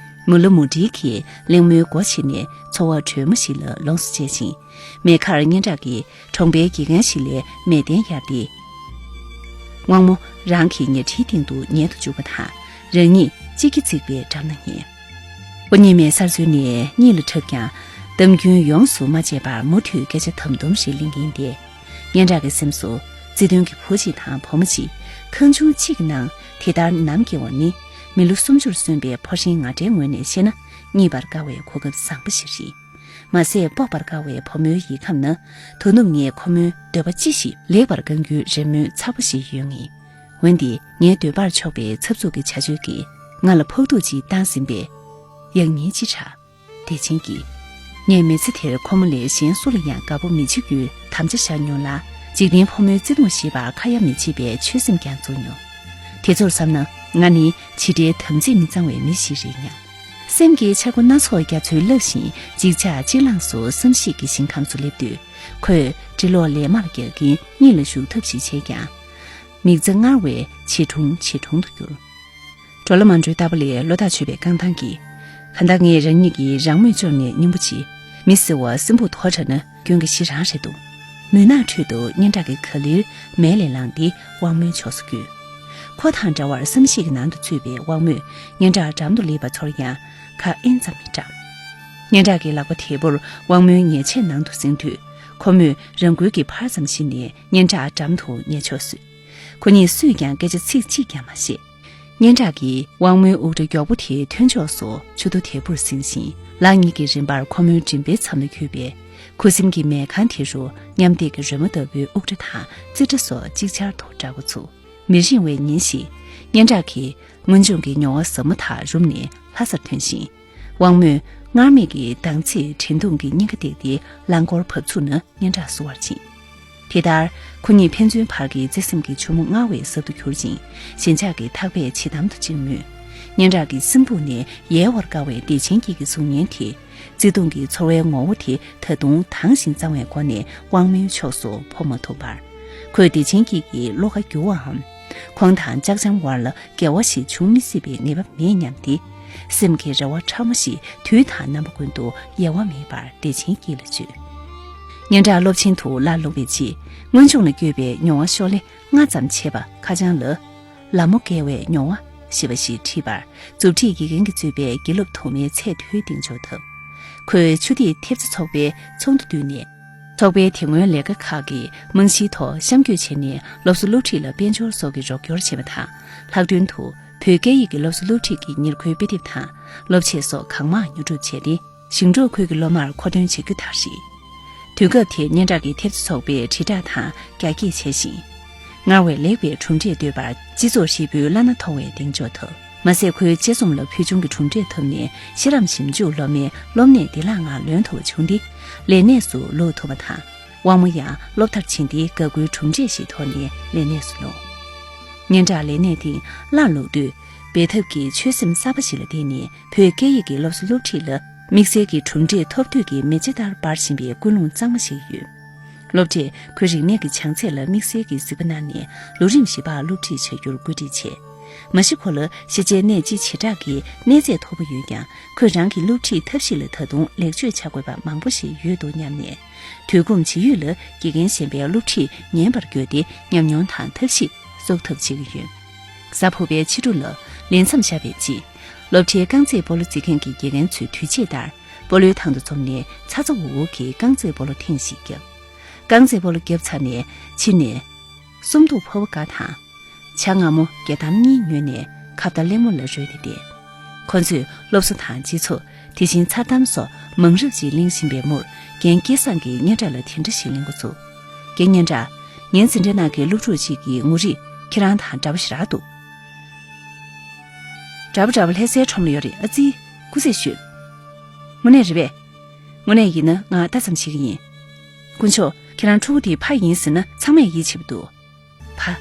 མུ་ལ་མུ་འབྲེལ་གྱིས་གླེང་མོལ་སྒོ་ཕྱེ་ནས་འཚོ་བ་དྲོན་མོ་ཞིག་ལ་ལོངས་སུ་སྤྱད་ཅིང་། མེ་ཁར་སྙན་གྲགས་ཀྱིས་གྲོང་པའི་དགེ་རྒན་ཞིག་ལས་མལ་གདན་གཡར་ཏེ། དབང་མོ་རང་གི་ཉལ་ཁྲིའི་སྟེང་དུ་ཉལ་དུ་བཅུག་པ་དང་རང་ཉིད་གཅིག་གིས་བརྩིགས་པའི་འགྲམ་ན་ཉལ། ཁོ་གཉིས་མལ་སར་འཛུལ་ནས་གཉིད་ལ་འཁྲབ་ཀྱང་གཏམ་རྒྱུན་ཡོངས་སུ་མ་བརྗེད་པར་མུ་མཐུད་སྐད་ཆ་དམ་དུམ་ཞིག་གླེང་གིན་ཏེ། སྙན་གྲགས་ཀྱི་སེམས་སུ་བརྩེ་དུང་གི་བུ་གཅིག་དང་བུ་མོ་གཅིག་ཁང་ཆུང་གཅིག་གི་ནང་དེ་ལྟར་ནམ་སྐྱེལ་བ་ནི་མི་ལོ་སུམ་ཅུར་སོན་པའི་ཕོ་ཧྲེང་ང་འདྲའི་ངོས་ནས་བཤད་ན་རྙེད་པར་དཀའ་བའི་གོ་སྐབས་བཟང་པོ་ཞིག་རེད། མ་ཟད་དཔོག་པར་དཀའ་བའི་བུ་མོའི་ཡིད་ཁམས་ན་དོ་ནུབ་ངས་ཁོ་མོའི་འདོད་པ་ཅི་ཞིག་ལེགས་པར་བསྐང་རྒྱུའི་རེ་སྨོན་ཚ་པོ་ཞིག་ཡོད་ངེས། འོན་ཏེ་ངའི་འདོད་པར་ཕྱོགས་པའི་འཚབ་འཚུབ་ཀྱི་བྱ་སྤྱོད་ཀྱིས་ང་ལ་ཕོག་ཐུག་ཅིག་བཏང་ཟིན་པས། ཡང་སྙིང་ཅི་ཁྲག་བདེ་ཆེན་གྱིས། ངས་མི་ཚེ་དེར་ཁོ་མོ་ལས་གཞན་སུ་ལ་ཡང་དགའ་པོ་མི་བྱེད་རྒྱུའི་དམ་བཅའ་བཞག་མྱོང་ལ། འཇིག་རྟེན་ཕོ་མོའི་བརྩེ་དུང་ཞེས་པར་ཁ་ཡ་མི་བྱེད་པའི་ཆོད་སེམས་ཀྱང་བཙུགས་མྱོང་། དེ་ཚོར་བསམ་ན་ང་ནི་ཇི་འདྲའི་དམ་ཚིག་མི་གཙང་བའི་མི་ཞིག་རེད་སྙམ། སེམས་ཀྱི་འཆར་སྒོ་སྣ་ཚོགས་རྒྱ་མཚོའི་རླབས་བཞིན་ཅིག་ཆར་ཅིག་ལངས་སུ་བསམ་གཞིག་གི་ཞིང་ཁམས་སུ་སླེབས་དུས། ཁོས་གྲི་ལོག་ལས་མར་བརྒལ་གྱིན་གཉིད་ལ་ཞུགས་ཐབས་ཤིག་བྱས་ཀྱང་། མིག་རྩ་སྔར་བས་ཇེ་གྲུང་ཇེ་གྲུང་དུ་གྱུར། གྲོ་ལ་མ་འགྲོའི་རྟ་པོ་ལས་བློ་ཐག་ཆོད་པའི་རྐང་ཐང་གིས། གང་ལྟར་ངས་རང་ཉིད་ཀྱི་རང་མོས་བཅོམ་ནས་སྙིང་པོ་བྱས། མི་ཟེར་བ་སྲིན་བུ་དོ་འདྲ་ན་སྐྱོན་གྱི་གཞི་རང་རེད་འདུག། མུན་ནག་ཁྲོད་དུ་སྙན་གྲགས་ཀྱི་ག་ལེར་མལ་ལས་ལངས་ཏེ་དབང་མོའི་ཕྱོགས་སུ་བསྐྱོད། ཁོ་དང་འདྲ་བར་བསམ་གཞིག་གི་ནང་དུ་ཚུད་པའི་དབང་མོས་སྙན་གྲགས་འགྲམ་དུ་སླེབས་པ་ཚོར་ཡང་ཁ་ཨེན་ཙམ་མི་གྲགས། སྙན་གྲགས་ཀྱི་ལག་པ་དལ་པོར་དབང་མོའི་ཉལ་ཆས་ནང་དུ་ཟིན་དུས་ཁོ་མོས་རང་འགུལ་གྱིས་ཕར་ཙམ་བཞི་ནས་སྙན་གྲགས་འགྲམ་དུ་ཉལ་ཕྱོགས་བཟོས། ཁོ་གཉིས་སུས་ཀྱང་སྐད་ཆ་ཚིག་གཅིག་ཀྱང་མ་བཤད། སྙན་གྲགས་ཀྱིས་དབང་མོའི་དབུ་སྐྲ་མགྱོགས་པོ་དེའི་མཐོན་ཕྱོགས་སུ་མཆུ་ཏོ་དལ་བུར་ཟིན་ཞིང་ལག་གཉིས་ཀྱི་རིམ་པར་ཁོ་མོའི་མགྲིན་པའི་མཚམས་ལ་འཁྱུད་པས། ཁུ་སིམ་གྱི་མལ་ཁང་དེ་རུ་མཉམ་འདེགས་ཀྱི་རོལ་མོ་ལྟ་བུའི་དབུ་སྐྲ་དང་རྩིབ་སྐྲ་སོགས་ཅིག་ཆར་དུ་འདྲ་འགོ་ཚུགས། མི་རིང་བའི་ཉིན་ཞིག་སྙན་གྲགས་ཀྱིས་སྔོན་བྱུང་གི་མྱོང་བ་ཟབ་མོ་དག་རུམ་ནས་ལྷ་སར་ཐོན་ཞིང་། དབང་མོས་སྔར་མེད་ཀྱི་དྭངས་བརྩེའི་དྲན་གདུང་གི་སྙིང་ཁ་བཏེགས་ཏེ་རླངས་འཁོར་བབས་ཚུགས་ན་སྙན་གྲགས་བསུ་བར་ཕྱིན། དེ་ལྟར་ཁོ་གཉིས་ཕན་ཚུན་བར་གྱི་བརྩེ་སེམས་ཀྱི་ཆུ་མོ་སྔར་བས་ཟབ་ཏུ་གྱུར་ཅིང་ཞེན་ཆགས་ཀྱི་ཐག་པས་འཆི་གཏམ་དུ་བཅིངས་མོད། སྙན་གྲགས་ཀྱི་སྲིན་ཕུང་ནས་ཡལ་བར་དཀའ་བའི་བདེ་ཆེན་སྐྱིད་ཀྱི་གཟུགས་བརྙན་དེ། བརྩེ་དུང་གི་ཚོར་བའི་ངོ་བོ་དེ་ད་དུང་དྭངས་ཤིང་གཙང་བའི་སྒོ་ནས་དབང་མོའི་ཕྱོགས་སུ་འཕོ་མ་ཐུབ་པར། ཁོས་བདེ་ཆེན་སྐྱིད་ཀྱི་བློ་ཁ་འགྱུར་བའམ། ཁོང་དང་ལྕགས་འཆམ་བར་ལ་འགལ་བ་ཞིག་འབྱུང་མི་སྲིད་པའི་ངེས་པ་མེད་སྙམ་སྟེ། སེམས་ཀྱི་རེ་བ་ཕྲ་མོ་ཞིག་དུས་དང་རྣམ་པ་ཀུན་ཏུ་ཡལ་བ་མེད་པར་བདེ་ཆེན་སྐྱིད་ལ་བཅོལ། སྙན་གྲགས་སློབ་ཆེན་དུ་སླར་ལོག་པའི་རྗེས། སྔོན་བྱུང་ལ་བསྐྱོད་པའི་མྱོང་བ་ཤོག་ལྷེ་ལྔ་ཙམ་བྱས་པ་ཁ་བྱང་ལ། ལ་མོ་བརྒལ་བའི་མྱོང་བ་ཞེས་པ་ཞིག་བྲིས་པར་མཛུབ་ཁྲིད་དགེ་རྒན་གྱིས་གཙོས་པའི་དགེ་སློབ་དུ་མའི་ཚད་མཐོའི་གདེང་འཇོག་ཐོབ། ཁོས་ཆུ་ཐིགས་ཐེབས་རྩ་ཚོགས་པའི་ཚོགས་འདུ་བསྡུས་ནས། ཚོགས་པའི་དེ་སྔོན་ལས་ཀ་ཁག་གི་རྨང་གཞིའི་ཐོག་གཤམ་བསྐྱོད་བྱས་ནས་སློབ་གསོ་སློབ་ཁྲིད་ལ་དཔལ་འབྱོར་སོགས་ཀྱི་རོགས་སྐྱོར་བྱས་པ་དང་། ལྷག་དོན་དུ་བོད་སྐད་ཡིག་གི་སློབ་གསོ་སློབ་ཁྲིད་ཀྱི་ཉེར་མཁོའི་དཔེ་དེབ་དང་སློབ་ཆས་སོགས་གང་མང་ཉོ་སྒྲུབ་བྱས་ཏེ། ཞིང་འབྲོག་ཁུལ་གྱི་སློབ་མར་མཁོ་འདོན་བྱེད་རྒྱུ་དག་རེད། དུས་སྐབས་དེར་སྙན་གྲགས་ཀྱི་ཐེབས་རྩ་ཚོགས་པས་དྲིལ་བསྒྲགས་དང་རྒྱ་སྐྱེད་བྱས་ཤིང་། སྔར་བས་ལེགས་པའི་གྲུབ་འབྲས་གཏོད་པར་སྤྱི་ཚོགས་ཧྲིལ་པོའི་བླ་ན་མཐོ་བའི་གདེང་འཇོག་ཐོབ། མ་ཟད་ཁོའི་དཔྱད་རྩོམ་ལ་ཕུལ་བྱུང་གི་གྲུབ་འབྲས་ཐོབ་ནས་ཤེས་རབ་ཞིབ་འཇུག་སློབ་མའི་སློབ་གནས་བདེ་བླག་ངང་ལོན་ཐུབ་པ་བྱུང་སྟེ། ལས་གནས་སུ་ལོག་ཐུབ་པ་དང་། དབང་མོ་ཡང་སློབ་མཐར་ཕྱིན་ཏེ་དགའ་མགུའི་གྲུབ་འབྲས་ཤིག་ཐོག་ནས་ལས་གནས་སུ་ལོག། སྙན་གྲགས་ལས་གནས་སྟེང་སླར་ལོག་དུས། འབད་འཐབ་ཀྱི་ཆོད་སེམས་གསར་པ་ཞིག་ལ་བརྟེན་ནས་བོད་སྐད་ཡིག་གི་སློབ་གསོ་སློབ་ཁྲིད་ལ་དམིགས་བསལ་གྱི་གྲུབ་འབྲས་ཐོབ་འདོད་ཀྱི་མེ་ལྕེ་ལྟར་འབར་བཞིན་པའི་ཀུན་སློང་གཙང་མ་ཞིག་ཡོད། སློབ་གྲྭས་ཁོའི་རིག་གནས་ཀྱི་བྱང་ཚད་ལ་དམིགས་བསལ་གྱི་གཟིགས་པ་གནང་ནས་ལོ་རིམ་བཞི་པར་སློབ་ཁྲིད་བྱ་རྒྱུར་བཀོད་སྒྲིག་བྱས། མ་གཞི་ཁོ་ལ་ཤེས་བྱའི་གནས་སྤྱི་བྱེ་བྲག་གི་གནས་ཚད་མཐོ་པོ་ཡོད་ཀྱང་། ཁོས་རང་གི་སློབ་ཁྲིད་ཐབས་ཤེས་ལ་ད་དུང་ལེགས་བཅོས་བྱ་དགོས་པ་མང་པོ་ཞིག་ཡོད་འདུག་སྙམ་ནས། དུས་ཁོམ་ཇི་ཡོད་ལ་དགེ་རྒན་གཞན་པའི་སློབ་ཁྲིད་ཉན་པར་བསྐྱོད་དེ། ཉམས་མྱོང་དང་ཐབས་ཤེས་གསོག་ཐབས་བྱེད་ཀྱི་ཡོད། གཟའ་ཕུར་པའི་ཕྱི་དྲོ་ལ་ལས་མཚམས་བཞག་པའི་རྗེས། སློབ་གྲྭའི་རྐང་རྩེད་སྤོ་ལོ་རྩེད་མཁན་གྱི་དགེ་རྒན་ཚོའི་དུས་ཆད་ལྟར། སྤོ་ལོའི་ཐང་དུ་འཛོམས་ནས། ཚ་ཚ་འུར་འུར་གྱིས་རྐང་རྩེད་སྤོ་ལོ་ཐེངས་ཤིག་བརྒྱབ། རྐང་རྩེད་སྤོ་ལོ་བརྒྱབ་ཚར་ནས་ཕྱིར་ནས། སུམ་མདོག་ཕོར་པ་འགའ་དང་། ཇ་མངར་མོ་བརྒྱ་ཐམ་གཉིས་ཉོས་ནས་ཁ་བརྡ་གླེང་མོ་ལ་རོལ་ཏེ་བསྡད། ཁོ་ཚོས་སློབ་གསོ་དང་སྤྱི་ཚོགས། དེ་བཞིན་མཚར་གཏམ་སོགས་མང་རབས་ཅིག་གླེང་བཞིན་པའི་མུར། རྒན་སྐལ་བཟང་གིས་སྙན་གྲགས་ལ་དེ་འདྲ་ཞིག་གླེང་འགོ་ཚུགས། རྒན་སྙན་གྲགས། ངའི་འཛིན་གྲྭའི་ནང་གི་སློབ་ཕྲུག་ཅིག་གི་ངོ་རིས་ཁྱེད་རང་དང་འདྲ་པོ་ཞེ་དྲག་འདུག། འདྲ་པོ་འདྲ་པོ། ལྷ་སའི་ཁྲོམ་ལ་ཡོད་རེད། ཨ་ཙི། སྐུ་རྩེད་ཤོད། དངོས་གནས་རེད་པས། དངོས་གནས་ཡིན་ན་ང་ལྟ་ཙམ་བྱེད་ཀྱི་ཡིན། དཀོན་མཆོག། ཁྱེད་རང་ཕྲུ་གུ་དེའི་ཕ་ཡིན་ཟེར་ན་ཚང་མས་ཡིད་ཆེས་པ་འདུག། ཕ།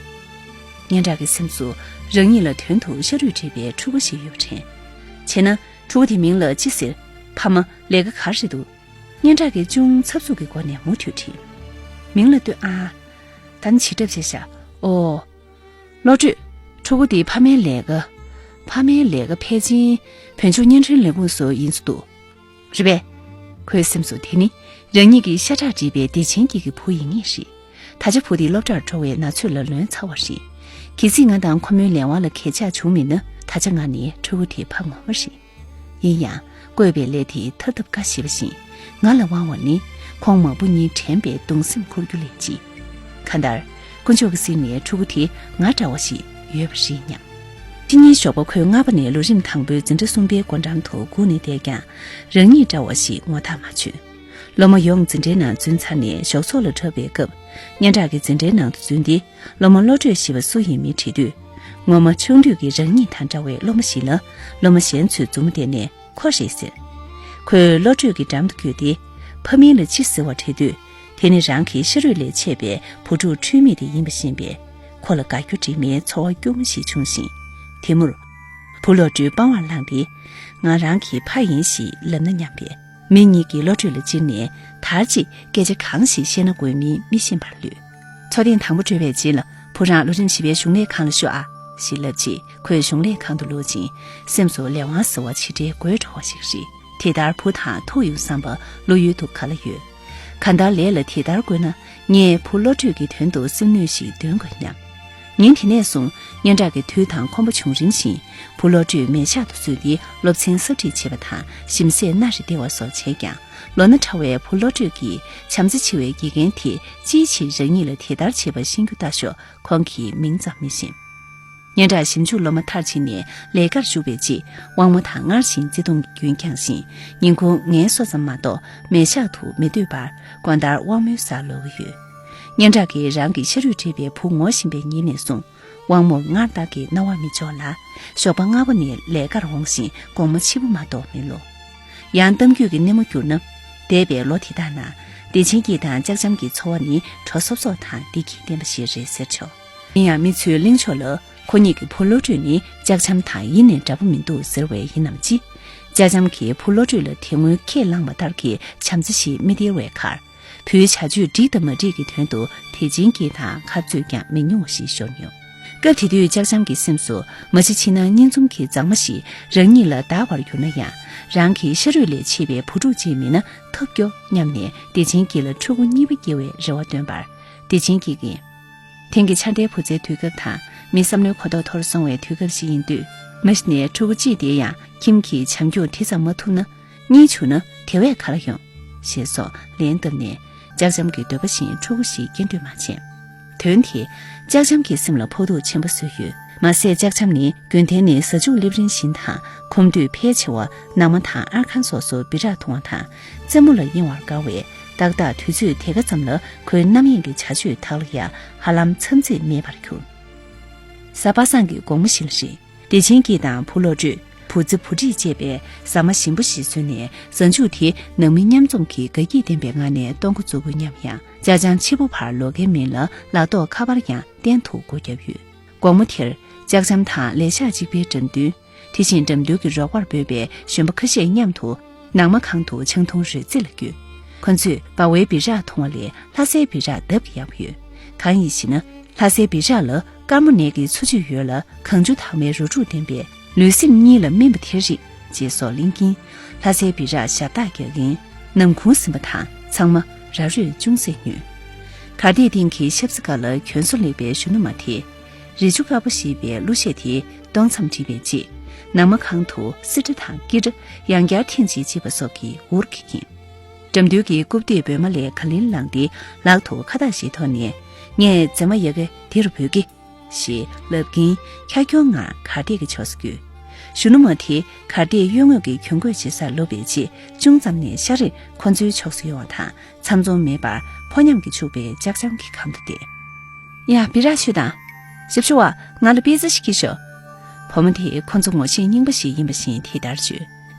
སྙན་གྲགས་ཀྱི་སེམས་སུ་རང་ཉིད་ལ་དོན་དུ་ཤ་རུས་འདྲེས་པའི་ཕྲུ་གུ་ཞིག་ཡོད་པ་དྲན། བྱས་ན་ཕྲུ་གུ་དེའི་མིང་ལ་ཅི་ཟེར། ཕ་མ། ལས་ཀ་ག་རེ་འདུག། སྙན་གྲགས་ཀྱིས་ཅུང་འཚབ་འཚུབ་ཀྱི་སྒོ་ནས་མུ་མཐུད་དྲིས། མིང་ལ་ལྟོས་ཨ། ད་ནི་བྱེད་གྲབས་བྱས་ཤག། ཨོ། བློ་གྲོས། ཕྲུ་གུ་དེའི་ཕ་མའི་ལས་ཀ། ཕ་མའི་ལས་ཀ་ཕལ་ཆེར་བོད་ལྗོངས་བརྙན་འཕྲིན་ལས་ཁུངས་སུ་ཡིན་ཚོད་འདུག། རེད་པས། ཁོའི་སེམས་སུ་དེ་ནི་རང་ཉིད་ཀྱི་ཤ་ཁྲག་འདྲེས་པའི་བདེ་ཆེན་སྐྱིད་ཀྱི་བུ་ཡིན་ངེས་རེད། ད་ཆ་བུ་དེ་སློབ་གྲྭར་འགྲོ་བའི་ན་ཚོད་ལ་ལོན་ཚར་བ་རེད། གལ་སྲིད་ང་དང་ཁོ་མོའི་ལས་དབང་ལ་གས་ཆག་བྱུང་མེད་ན། ད་ཆ་ང་ནི་ཕྲུ་གུ་དེའི་ཕ་ངོ་མ་རེད། ཡིན་ཡང་། བསྐོས་པའི་ལས་དེ་ཐབས་ཐབས་དཀའ་ཞེས་པ་བཞིན། ང་ལ་དབང་བ་ནི་ཁོང་མང་པོ་གཉིས་དྲན་པའི་གདུང་སེམས་འཁོར་རྒྱུ་ལས་ཅི། གང་ལྟར། དཀོན་མཆོག་གི་སེམས་ནས་ཕྲུ་གུ་དེ་ང་འདྲ་བ་ཞིག་ཡོད་པ་རེད་སྙམ། ཕྱི་ཉིན་ཞོགས་པ་ཁོས་སྔ་པོ་ནས་ལོ་རིམ་དང་པོའི་འཛིན་གྲྭ་གསུམ་པའི་སྒོ་འགྲམ་དུ་སྒུག་ནས་བསྡད་ཀྱང་། རང་ཉིད་འདྲ་བ་ཞིག་ངོ་ཐག་མ་ཆོད། སློབ་མ་ཡོངས་འཛིན་གྲྭའི་ནང་འཛུལ་ཚར་ནས་ཞོགས་ཚོགས་ལ་འཁྲབ་པའི་སྐབས། སྙན་གྲགས་ཀྱིས་འཛིན་གྲྭའི་ནང་དུ་འཛུལ་ཏེ། སློབ་མ་བློ་གྲོས་ཞེས་པ་སུ་ཡིན་མིན་དྲིས་དུས། ངོ་མ་ཆུང་དུས་ཀྱི་རང་ཉིད་དང་འདྲ་བའི་སློབ་མ་ཞིག་ལ། སློབ་མ་གཞན་ཚོས་མཛུབ་མོ་བསྟན་ནས་ཁོ་རེད་ཟེར། ཁོས་བློ་གྲོས་ཀྱི་འགྲམ་དུ་བསྐྱོད་དེ། ཕ་མིང་ལ་ཅི་ཟེར་བ་དྲིས་དུས། དེ་ནི་རང་གི་ཤ་རུས་ལས་མཆེད་པའི་བུ་ཕྲུག་འཁྲུལ་མེད་དེ་ཡིན་པ་ཤེས་པས། ཁོ་ལ་དགའ་སྐྱོ་འདྲེས་མའི་ཚོར་བ་སྐྱོ་མོ་ཞིག་བྱུང་ཞིང་། དེ་མུར། བུ་བློ་གྲོས་པང་བར་ལངས་ཏེ། ང་རང་གི་ཕ་ཡིན་ཞེས་ལབ་ན་སྙམ་པས། མི་གཉིས་ཀྱིས་བློ་གྲོས་ལ་ཅེར་ནས། དར་ཅིག་སྐད་ཆ་གང་ཞིག་བཤད་ན་དགོས་མིན་མི་ཤེས་པར་ལུས། འཚོ་ཐེངས་དང་པོ་གྲོལ་བའི་རྗེས་ལ། བུ་རང་ལོ་རིམ་བཞི་པའི་གཞུང་ལས་ཁང་ལ་ཤོག་ཨ། ཞེས་ལབ་རྗེས། ཁོས་གཞུང་ལས་ཁང་དུ་ལོག་ཅིང་། སེམས་སུ་ལས་དབང་ཟེར་བ་ཇི་འདྲའི་དགོད་བྲོ་བ་ཞིག་རེད། དེ་ལྟར་བུ་དང་ཐུག་ཡོང་བསམ་པ་བློ་ཡུལ་དུ་ག་ལ་ཡོད། གང་ལྟར་ལས་ལ་དེ་ལྟར་བཀོད་ན། ངས་བུ་བློ་གྲོས་ཀྱི་དོན་དུ་སེམས་ནུས་ཤིག་འདོན་དགོས་སྙམ། ཉིན་དེ་ནས་བཟུང་སྙན་གྲགས་ཀྱི་དུས་དང་ཁོམ་པ་བྱུང་རིམ་བཞིན། བུ་བློ་གྲོས་མལ་ཆ་དུ་འཛུལ་ཏེ་སློབ་ཚན་གསབ་ཁྲིད་བྱེད་པ་དང་། ཞིམ་ཟས་སྣ་རེ་སྟེར་བ་སོགས་བྱས་ཀྱང་། ལོ་ན་ཕྲ་བའི་བུ་བློ་གྲོས་ཀྱི་བྱམས་བརྩེ་ཆེ་བའི་དགེ་རྒན་དེས་ཅིའི་ཕྱིར་རང་ཉིད་ལ་དེ་ལྟར་བྱེད་པ་ཤེས་རྒྱུ་ལྟ་ཞོག། ཁོང་གིས་མིང་ཙམ་མི་ཤེས། སྙན་གྲགས་ཞིབ་འཇུག་སློབ་མ་མཐར་ཕྱིན་ནས་ལས་ཀར་ཞུགས་པའི་རྗེས། དབང་མོ་དང་སྔར་བཞིན་བརྩེ་དུང་གི་རྒྱུན་བསྐྱངས་ཤིང་། ཉིན་གུང་ངལ་གསོ་ཙམ་མ་གཏོགས་མལ་ཆ་དུ་མི་སྡོད་པར། དགོང་དག་དབང་མོའི་སར་ལོག་གི་ཡོད། སྙན་གྲགས་ཀྱིས་རང་གི་ཤ་རུས་འདྲེས་པའི་བུ་ངོ་ཤེས་པའི་ཉིན་ནས་བཟུང་། དབང་མོར་སྔར་ལྟར་གྱི་སྣང་བ་མི་འཇོག་ལ། ཞོགས་པ་སྔ་པོ་ནས་ལས་ཀར་འོང་ཞིང་། དགོང་མོ་ཕྱི་པོ་མ་གཏོགས་མི་ལོག། ཡང་གཏམ་རྒྱུད་ཀྱི་སྣེ་མོ་བསྒྱུར་ན། འདས་པའི་ལོ་དེ་དག་ན། བདེ་ཆེན་སྐྱིད་དང་ལྕགས་འཇམ་གྱི་འཚོ་བ་ནི་དྲོ་སོབ་སོབ་དང་བདེ་སྐྱིད་ལྡན་པ་ཞིག་རེད་ཟེར་ཆོག། ཡིན་ཡང་མི་ཚོས་གླེང་ཕྱོགས་ལ། ཁོ་གཉིས་ཀྱི་བུ་བློ་གྲོས་ནི་ལྕགས་འཇམ་དང་ཡེ་ནས་འདྲ་པོ་མི་འདུག་ཟེར་བས་ཡིན་ནམ་ཅི། ལྕགས་འཇམ་གྱིས་བུ་བློ་གྲོས་ལ་དེ་སྔོན་ཁས་བླངས་པ་ལྟར་གྱི་བྱམས་བརྩེ་ཞིག་མི་སྟེར་བའི་ཁར། བུའི་བྱ་སྤྱོད་འགྲིག་དང་མ་འགྲིག་གི་དོན་དུ་དད་ཅན་གྱི་དང་ཁ་རྩོད་ཀྱང་མི་ཉུང་བ་ཞིག་ཤོར་མྱོང་། སྐབས་དེ་དུས་ལྕགས་འཇམ་གྱི་སེམས་སུ། མ་གཞི་ཕྱི་ནང་གཉིས་འཛོམས་ཀྱི་མཛངས་མ་ཞིག་རང་ཉིད་ལ་བདག་པར་གྱུར་ན་ཡང་། རང་གི་ཤ་རུས་ལས་མཆེད་པའི་བུ་ཕྲུག་ཅིག་མིན་ན་ཐབས་སྐྱོ་སྙམ་ནས། བདེ་ཆེན་སྐྱིད་ལ་ཕྲུ་གུ་གཉིས་པ་སྐྱེ་བའི་རེ་བ་བཏོན་པར། བདེ་ཆེན་སྐྱིད་ཀྱིས། དེང་གི་ཆར་ཟླའི་བུ་ཚའི་དུས་སྐབས་དང་། མི་བསམ་བློའི་གོ་རྟོགས་མཐོ་རུ་སོང་བའི་དུས་སྐབས་ཤིག་ཡིན་དུས། མ་གཞི་ནས་ཕྲུ་གུ་གཅིག་དེ་ཡང་ཁྱིམ་གྱི་བྱམས་སྐྱོང་དེ་ཙམ་མ་ཐུབ་ན། གཉིས་བྱུང་ན་དེ་བས་ག་ལ་ཡོང་། ཞེས་སོགས་ལན་བཏབ་ནས། ལྕགས་འཇམ་གྱི་འདོད་པ་བཞིན་ཕྲུ་གུ་ཞིག་སྐྱེ་འདོད་མ་བྱས། དོན་དེས་ལྕགས་འཇམ་གྱི་སེམས་ལ་ཕོག་ཐུག་ཆེན་པོ་བཟོས་ཡོད། མ་ཟད་ལྕགས་འཇམ་ནི་རྒྱུན་ལྡན་ནས་གཟའ་མཇུག་སླེབས་རིང་བཞིན་དང་། ཁོམ་དུས་ཕལ་ཆེ་བ་ནང་མ་དང་ཨར་ཁང་སོགས་སུ་སྦི་རག་འཐུང་བ་དང་། རྩེད་མོ་ལ་གཡེང་བར་དགའ་བས། ཏག་ཏག་དུས་ཚོད་དེ་ག་ཙམ་ལ་ཁོའི་རྣམ་གཡེང་གི་བྱ་སྤྱོད་དག་ལ་ཡང་ཧ་ལམ་མཚམས་ཚིགས་མེད་པར་གྱུར། གཟའ་པ་སངས་ཀྱི་དགོང་མོ་ཞིག་ལ་རེད། བདེ་ཆེན་སྐྱིད་དང་བུ་བློ་གྲོས། བུ་ཚེ་བུ་ཁྲིད་བཅས་པའི་ཟ་མ་ཞིམ་པོ་ཞིག་བཟོས་ནས། གཟའ་མཇུག་དེ་ནང་མི་མཉམ་འཛོམས་ཀྱི་དགའ་སྐྱིད་ལྡན་པའི་ངང་ནས་གཏོང་འགོ་བཙུགས་དགོས་སྙམ་ཡང་། ལྕགས་འཇམ་ཕྱི་པོ་ཕར་ལོག་མཁན་མིན་ལ། ལག་ཐོགས་ཁ་པར་ཡང་གཏན་དུ་སྒོ་བརྒྱབ་ཡོད། དགོང་མོ་དེར་ལྕགས་འཇམ་དང་ལས་ཤག་གཅིག་པའི་འགྲམ་མཐུན། དེ་བཞིན་འགྲམ་མཐུན་གྱི་རོགས་པར་འབོད་པའི་གཞོན་པ་ཁ་ཤས་མཉམ་དུ། ནང་མ་ཁང་དུ་ཆང་འཐུང་རོལ་རྩེད་ལ་བསྐྱོད། ཁོ་ཚོས་སྦ་བའི་སྦི་རག་འཐུང་བ་ལས་ལྷ་སའི་སྦི་རག་ལྡབ་ཀྱིས་ཡག་པོ་ཡོད། གང་ཡིན་ཞེ་ན། ལྷ་སའི་སྦི་རག་ལ་ དཀར་མོ་ནས་ཀྱི་འཚོ་བཅུད་ཡོད་ལ་གངས་ཆུ་དྭངས་མའི་རོ་དྲུག་ལྡན་པས་ལུས་སེམས་གཉིས་ལ་སྨན་པ་དེ་རེད། ཅེས་སོགས་གླེང་གིན། ལྷ་སའི་སྦི་རག་ཞབས་བཏགས་རྒྱག་གིན། ནམ་གུང་ཟིན་པ་དང་ཚང་མ་ར་རོས་ཅུང་ཟད་ཉོས། གར་སྟེགས་སྟེང་གི་ཤབ་སི་ཀ་ལ་གྱོན་སོ་ལེགས་པའི་གཞོན་ནུ་མ་དེས། རི་ཆུ་དཀར་པོ་ཞེས་པའི་གླུ་གཞས་དེ་གཏོང་མཚམས་བྲིས་པའི་རྗེས། ནང་མ་ཁང་དུ་སི་ཏྲ་དང་ཀི་ཏྲ་ཡང་བསྐྱར་ཐེངས་གཅིག་བྱས་པ་སོགས་ཀྱིས་འུར་འཁྱེར་གིན། འགྲམ་མདུན་གྱི་རྐུབ་སྟེགས་སྦོས་མ་ལས་ག་ལེར་ལངས་ཏེ་ལག་ཏུ་ཁ་བཏགས་ཤིག་ཐོགས་ནས། ངས་མཛེས་མ་ཡ་གི་དེ་རུ་འབོད་ཀི། ཞེས་ལབ་ཀྱིན་ཁྱ་ཁྱོར་ངང་གར་སྟེགས་ཀྱི་ཕྱོགས་སུ་བསྐྱོད། གཞོན་ནུ་མ་དེ་གར་སྟེགས་གཡོན་ངོས་ཀྱི་གྱོན་གོས་བྱེད་སར་ལོབ་པའི་རྗེས་ཅུང་ཙམ་ནས་ཤར་རེར་ཁོ་ཚོའི་ཕྱོགས་སུ་ཡོང་བ་དང་ཚམ་ཚོམ་མེད་པར་ཕོ་ཉམས་ཀྱིས་ཕྱུག་པའི་ལྕགས་ལྕམ་གྱི་གམ་དུ་བསྡད། ཡ་སྦི་རག་མཆོད་དང་། ཞབས་ཞུ་བ། ང་ལ་པི་ཙ་ཞིག་ཁྱེར་ཤོག་བུ་མོ་དེ་ཁོ་ཚོ་ངོ་ཤེས་རྙིང་པ་ཞིག་ཡིན་པ་བཞིན་དེ་ལྟར་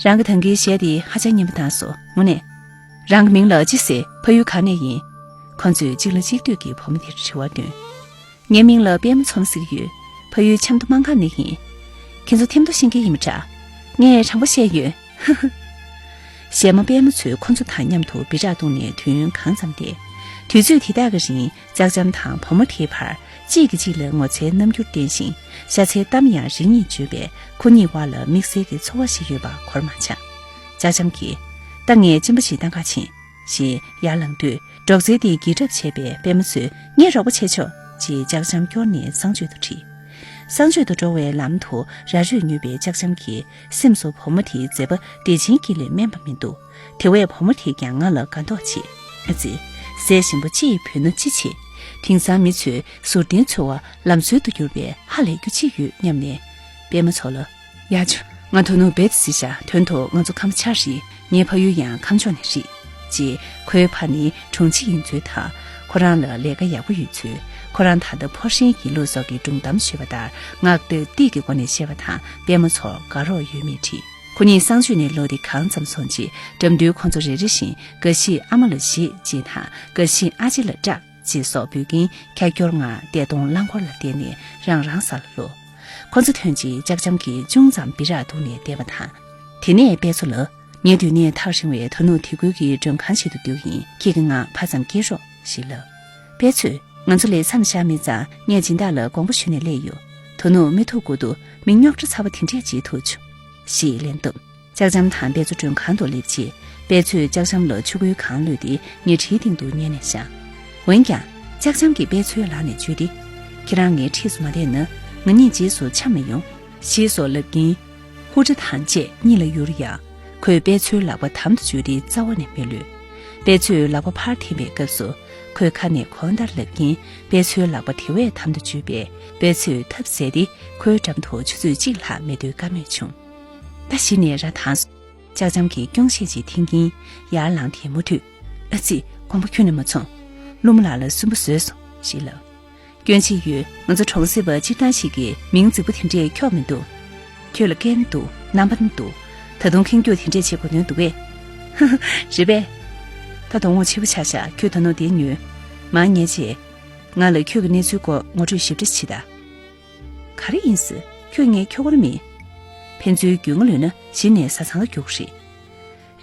བརྗོད། རང་གི་ད་གིན་གཞས་དེ་ཧ་ཅང་སྙན་པོ་བཏང་སོང་། དངོས་གནས། རང་གི་མིང་ལ་ཅི་ཟེར། ཕ་ཡུལ་ག་ནས་ཡིན། ཁོ་ཚོས་གཅིག་ལ་གཅིག་ལྟོས་ཀྱིས་བུ་མོ་དེར་དྲི་བ་བཏོན། ངའི་མིང་ལ་པད་མ་མཚོ་ཟེར་གྱི་ཡོད། ཕ་ཡུལ་ཆབ་མདོ་སྨར་ཁམས་ནས་ཡིན། ཁྱེད་ཚོ་ཐེམ་ཐོ་ཤེས་མཁན་ཡིན་པ་འདྲ། ངས་དྲང་པོ་བཤད་ཡོད། ཧ་ཧ། གཞས་མ་པད་མ་མཚོས་ཁོ་ཚོ་དང་མཉམ་དུ་སྦི་རག་བཏུང་ནས་དུས་ཡུན་གང་ཙམ་བསྡད། དུས་ཚོད་དེ་དག་གི་རིང་ལྕགས་ལྕམ་དང་བུ་མོ་དེའི་བར་གཅིག་གིས་གཅིག་ལ་ངོ་ཚའི་རྣམ་འགྱུར་བསྟན་ཞིང་། ཤ་ཚའི་གཏམ་ཡང་རེ་གཉིས་བརྗོད་པས་ཁོ་གཉིས་དབར་ལ་དམིགས་བསལ་གྱི་ཚོར་བ་ཞིག་ཡོད་པ་གོར་མ་ཆག་ལྕགས་ལྕམ་གྱིས། ད་ངས་གཅིན་པ་ཞིག་བཏང་ག་ཕྱིན། ཞེས་ཡར་ལངས་དུས་སྒྲོག་ཙེའི་སྟེང་འགྱེལ་གྲབས་བྱས་པའི་པད་མ་མཚོས། ངས་རོགས་པ་བྱེད་ཆོག་ཅེས་ལྕགས་ལྕམ་སྐྱོར་ནས་གསང་སྤྱོད་དུ་ཁྲིད། གསང་སྤྱོད་དུ་འགྲོ་བའི་ལམ་དུ་ར་རོས་ཉོས་པའི་ལྕགས་ལྕམ་གྱིས། སེམས་སུ་བུ་མོ་དེའི་མཛེས་པ་བདེ་ཆེན་གྱིས་ལས་དམན་པ་མི་འདུག་དེ་བས་བུ་མོ་དེས་ཀྱང་ང་ལ་དགའ་མདོག་བྱེད། ཨ་ཙི། ཟས་ཞིམ་པོ་ཅིག་ཕུལ་ན་ཅི་བྱེད། དེང་སང་མི་ཚོས་ཟུར་བསྟེན་འཚོལ་བ་ལམ་སྲོལ་དུ་གྱུར་པའི་ཧ་ལས་རྒྱུ་ཅི་ཡོད་སྙམ་ནས། པད་མ་མཚོ་ལ། ཡ་ཆུ། ང་དོ་ནུ་རྦད་དེ་གཟིགས་ཤག་དོན་དུ་ང་ཚོ་ཁམས་ཆ་རེད། ངའི་ཕ་ཡུལ་ཡང་ཁམས་ཕྱོགས་ནས་རེད། ཅེས་ཁོའི་ཕ་ནི་དྲུང་ཆེ་ཡིན་ཚུལ་དང་། ཁོ་རང་ལ་ལས་ཀ་ཡག་པོ་ཡོད་ཚུལ། ཁོ་རང་ད་ལྟ་ཕོ་ཧྲེང་ཡིན་ལུགས་སོགས་ཀྱི་སྒྲུང་གཏམ་ཤོད་པ་ལྟར་ངག་ཏིག་ཏིག་གི་སྒོ་ནས་བཤད་པ་དང་པད་མ་མཚོར་དགའ་རོགས་ཡོད་མེད་དྲིས། ཁོ་གཉིས་གསང་སྤྱོད་ནས་ལོག་སྟེ་གང་ཙམ་སོང་རྗེས་འགྲམ་མདུན་ཁོ་ཚོ་རེ་རེ་བཞིན་འགའ་ཞིག་ཨ་མ་ལ་བཞེས་ཅེས་དང་འགའ་ཞིག་ཨ་ཅེ་ལ་སྐྲག་ཅེས་སོགས་འབོད་ཀྱིན་ཁྱ་ཁྱོར་ངང་བདེ་སྟོང་རླངས་འཁོར་ལ་བསྡད་ནས་རང་རང་ས་ལ་ལོག་ཁོ་ཚོ་ཐོན་རྗེས་ལྕགས་ལྕམ་གྱིས་ཅུང་ཙམ་སྦི་རག་འཐུང་ནས་བསྡད་པ་དང་། དེ་ནས་པད་མཚོ་ལ། ངའི་སྡོད་གནས་ཐག་རིང་བའི་དོ་ནུབ་དེ་ཁུལ་གྱི་མགྲོན་ཁང་ཞིག་ཏུ་འདུག་ཡིན། ཁྱེད་ཀྱིས་ང་ཕར་ཙམ་སྐྱེལ་རོགས་ཞེས་ལབ། པད་མཚོས། ང་ཚོ་ལས་མཚམས་བཞག་མེད་ཙང་ངས་སྦྱིན་བདག་ལ་དགོངས་པ་ཞུས་ནས་སླེབས་ཡོད། དོ་ནུབ་མི་ཐུག་དགོས་འདུག་མི་རྙོག་དྲ་ཚ་བ་དེ་འདྲས་ཅིག་ཐུག་བྱུང་། ཞེས་ལན་བཏབ། ལྕགས་ལྕམ་དང་པད་མཚོ་མགྲོན་ཁང་དུ་སླེབས་རྗེས། པད་མཚོས་ལྕགས་ལྕམ་ལ་ཆུ་ཁོལ་གང་བླུད་དེ་ཉལ་ཁྲིའི་སྟེང་དུ་ཉལ་ནས་བཞག་འོན་ཀྱང་། ལྕགས་ལྕམ་གྱིས་པད་མཚོའི་ལག་ནས་བརྗོད་དེ། ཁྱེད་རང་ངའི་འཁྲིས་སུ་མ་བསྡད་ན། ང་གཉིས་རྗེས་སུ་འཆམ་མི་ཡོང་། ཞེས་སོགས་ལབ་ཀྱིན། ཧུར་སྒྲ་དང་བཅས་གཉིད་ལ་ཡུར་ཡང་། ཁོས་པད་མཚོའི་ལག་པ་དམ་དུ་འཇུས་ཏེ་རྩ་བ་ནས་མི་གློད། པད་མཚོས་ལག་པ་ཕར་འཐེན་པའི་སྐབས་སུ། ཁོའི་ཁ་ནས་གོང་ལྟར་ལབ་ཀྱིན་པད་མཚོའི་ལག་པ་དེ་བས་དམ་དུ་འཇུས་པས་པད་མཚོས་ཐབས་ཟད་དེ་ཁོའི་འགྲམ་དུ་ཆུ་ཚོད་གཅིག་ལྷག་མི་སྡོད་ཀ་མེད་བྱུང་། ད་གཞི་ནས་ར་དྭངས་སོང་། ལྕགས་ལྕམ་གྱིས་སྐྱོང་བཤད་ཅིག་འཐེན་གྱིན་ཡར་ལངས་ཏེ་མུ་མཐུད། ཨ་ཙི། དགོངས་པ་ཁྱོན་ནས་མ་ཚོམས། ཀླུ་མོ་ལགས་ལ་སུན་པོ་བཟོས་སོང་ཞེས་ལབ། སྐྱོན་ཅི་ཡོད། ང་ཚོ་གྲོང་གསེབ་པ་སྤྱིར་བཏང་ཞིག་གིས་མིང་རྫིག་པོ་དེ་འདྲས་འཁྱོག་མི་འདུག་ཁྱོད་ལ་སྐད་ནི་འདུག་རྣམ་པ་ནི་འདུག་ད་དུང་ཁེངས་སྐྱུག་དེ་འདྲས་བྱེད་དགོས་དོན་འདུག་གས། ཧ་ཧ། རེད་པས། ད་དོན་དག་ཆེ་པོ་ཆགས་ཤག་ཁྱོད་ད་ནོར་དེ་ཉོས། མར་ཉལ་བྱས། ང་ལ་ཁྱོད་ཀྱི་གནས་ཚུལ་སྐོར་ངོ་སྤྲོད་ཞིབ་ཕྲ་བྱེད་དང་། ག་རེ་ཡིན་ཟེར། ཁྱོད་ངའི་ཁྱོ་ག་རེད་མིན། ཕན་ཚུན་རྒྱུས་མངའ་ལོན་ན་གཞི་ནས་བཟའ་ཚང་ལ་འགྱུར་གི་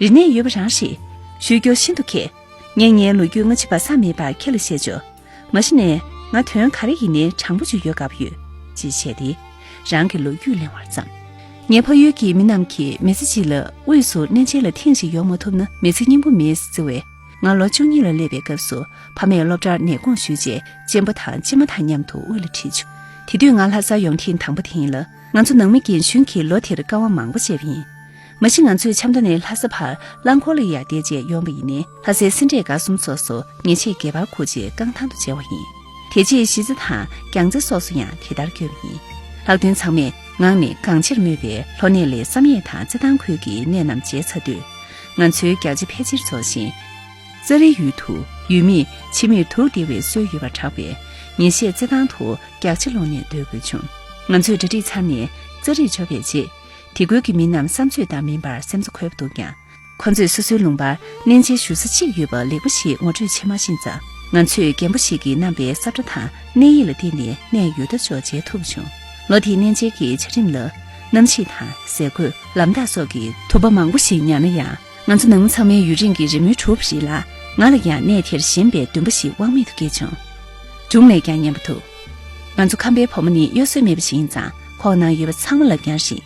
རེད། རིག་གནས་ཡོད་པ་རང་རེད། ཞུ་སྐྱོ་ཤིན་ཏུ་མཁས། ངས་ངའི་ལོ་རྒྱུས་སྔ་ཕྱི་བར་མཚམས་མེད་པར་ཁྱེད་ལ་བཤད་ཆོག་མ་གཞི་ནས་ང་དོན་ག་རེ་ཡིན་ནའི་དྲང་པོ་ཅིག་ཡོད་དགའ་པོ་ཡོད། ཅེས་བཤད་དེ། རང་གི་ལོ་རྒྱུས་གླེང་བར་བརྩམས། ངའི་ཕ་ཡུལ་གྱི་མི་རྣམས་ཀྱིས་མི་ཚེ་གཅིག་ལ་དབུས་སུ་གནས་མཇལ་ལ་ཐེངས་ཤིག་ཡོང་མ་ཐུབ་ན་མི་ཚེ་སྙིང་པོ་མེད་ཟེར་བས། ང་ལོ་བཅུ་གཉིས་ལ་སླེབས་པའི་སྐབས་སུ་ཕ་མས་སློབ་གྲྭར་ནད་དགོངས་ཞུས་རྗེས་གཅེན་པོ་དང་གཅེན་མོ་དང་མཉམ་དུ་དབུས་ལ་ཁྲིད་བྱུང་། དེ་དུས་ང་ལྷ་སར་ཡོང་ཐེངས་དང་པོ་དེ་ཡིན་ལ། ང་ཚོ་ནང་མི་རྒན་གཞོན་གྱིས་ལོ་དེར་དཀའ་བ་མང་པོ་སྤྱད་པ་ཡིན། མ་གཞི་ང་ཚོས་ཆབ་མདོ་ནས་ལྷ་ས་བར་རླངས་འཁོར་ལ་ཡར་བསྡད་རྗེས་ཡོང་པ་ཡིན་ནའི་ལྷ་སའི་སེ་འབྲས་དགའ་གསུམ་སོགས་སུ་ཉེས་ཆད་བརྒྱད་པར་འཁུར་རྗེས་རྐང་ཐང་དུ་མཇལ་བ་ཡིན། དེ་རྗེས་གཞིས་རྩེ་དང་རྒྱལ་རྩེ་སོགས་སུ་ཡང་དེ་ལྟར་བསྐྱོད་པ་ཡིན། ལྷག་དོན་ཚང་མས་ངག་ནས་གང་ཆེར་སྨོས་པའི་ལྷོ་གནས་ལའི་བསམ་ཡས་དང་རྩེད་ཐང་ཁུལ་གྱི་གནས་རྣམས་མཇལ་ཚར་དུས། ང་ཚོའི་རྒྱགས་ཕྱེ་ཕལ་ཆེར་རྫོགས་ཤིང་། རྩྭ་རིའི་ཡུལ་དུ་ཡུལ་མིས་ཕྱི་མིག་དུར་བདེ་བའི་སྲོལ་ཡོད་པར་གྲགས་པས། ཉིན་ཤས་རྩེད་ཐང་དུ་རྒྱགས་ཕྱེ་སློང་ནས་སྡོད་དགོས་བྱུང་། ང་ཚོས་གྲ་སྒྲིག་ཚར་ནས་རྩྭ་རིར་འབྱོར་བའི་རྗེས། དེ་ཁུལ་གྱི་མི་རྣམས་བསམ་ཚོད་ལྟར་མིན་པར་སེམས་འཚབ་འཁོལ་པོ་འདུག་ཀྱང་། ཁོ་ཚོས་སོ་སོའི་ལུང་པར་གནས་མཇལ་ཞུ་ས་གཅིག་ཡོད་པ་ལེགས་པོ་ཞིག་ངོ་སྤྲོད་བྱེད་མ་ཤེས་ཙང་། ང་ཚོས་རྒན་པོ་ཞིག་གིས་བསྣམས་པའི་ས་ཁྲ་དང་གནས་ཡིག་ལ་བརྟེན་ནས་གནས་ཡོད་དོ་ཅོག་མཇལ་ཐུབ་བྱུང་། ལོ་དེའི་གནས་མཇལ་གྱི་འཆར་རིམ་ལ། གནམ་གཤིས་དང་ཟས་གོས། ལམ་ཐག་སོགས་ཀྱི་དུ་བ་མང་པོ་ཞིག་ཉར་ན་ཡང་། ང་ཚོ་ནང་མི་ཚང་མའི་ཡུན་རིང་གི་རེ་སྨོན་གྲུབ་པ་རེད་ལ། ང་ལ་ཡང་གནས་དེར་ཞེན་པའི་འདུན་པ་ཞིག་དབང་མེད་དུ་སྐྱེས་བྱུང་། སྒྲུང་ལས་ཀྱང་སྙན་པོ་འདུག་ང་ཚོ་ཁམས་པའི་བུ་མོ་ནི་གཡོ་ཟོལ་མེད་པ་ཞིག་ཡིན་ཙང་། ཁོག་ནང་ཡོད་པ་ཚང་མ་ལབ་རྐྱང་རེད།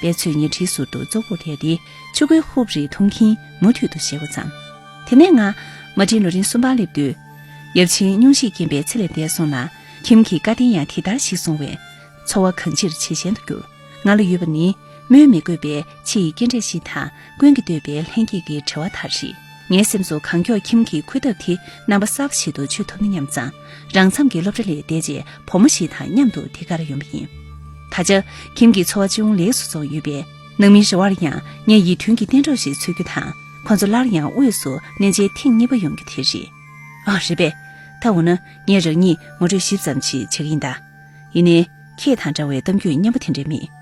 པད་ཚོས་ཉལ་ཁྲིའི་ཟུར་དུ་ཙོག་པུར་བསྡད་དེ་ཆུ་ཁོལ་ཧུབ་རེ་འཐུང་གིན་མུ་མཐུད་དུ་བཤད་འགོ་བརྩམས། དེ་ནས་ང་མ་ཊིན་ལོ་རིང་གསུམ་པར་སླེབས་དུས། ཡབ་ཆེན་སྙུང་གཞིས་རྐྱེན་པས་ཚེ་ལས་འདས་སོང་ལ། ཁྱིམ་གྱི་བཀའ་བསྟན་ཡང་དེ་ལྟར་ཞིག་སོང་བས། འཚོ་བ་གང་ཅིར་ཇེ་ཞན་དུ་གྱུར། ང་ལ་ཡོད་པ་ནི་སྨོས་མི་དགོས་པའི་ཕྱི་ཡི་སྐྱེ་འབྲས་ཤིག་དང་། ཀུན་གྱིས་བསྟོད་པའི་ལྷན་སྐྱེས་ཀྱི་བྲེལ་བ་དག་རེད། ངའི་སེམས་སུ་གང་མགྱོགས་ཁྱིམ་གྱི་ཁུར་ཐབས་དེ་རྣམ་པ་གསར་པ་ཞིག་ཏུ་བཅོས་ཐུབ་ན་སྙམ་ཙང་། རང་མཚམས་ཀྱི་སློབ་གྲྭ་ལས་འདས་རྗེས་བུ་མོ་ཞིག་དང་མཉམ་དུ་དེ་གར་ཡོང་བ་ཡིན། ད་ཆ་ཁྱིམ་གྱི་འཚོ་བ་ཅུང་ལེགས་སུ་སོང་ཡོད་པས། ནང་མིའི་རེ་བར་ཡང་ངས་ཡིད་མཐུན་གྱི་གཏན་གྲོགས་ཤིག་འཚོལ་རྒྱུ་དང་། ཁོ་ཚོ་སླར་ཡང་དབུས་སུ་གནས་མཇལ་ཐེངས་གཉིས་པ་ཡོང་རྒྱུ་དེ་རེད། ཨ། རེད་པས། ད་འོ་ན་ངས་རང་ཉིད་ངོ་སྤྲོད་ཞིབ་ཙམ་ཞིག་བྱེད་ཀྱི་ཡིན་ད། ཡིན་ནའི། ཁྱེད་དང་འདྲ་བའི་གཏམ་རྒྱུད་སྙན་པོ་དེ་འདྲ་མེད།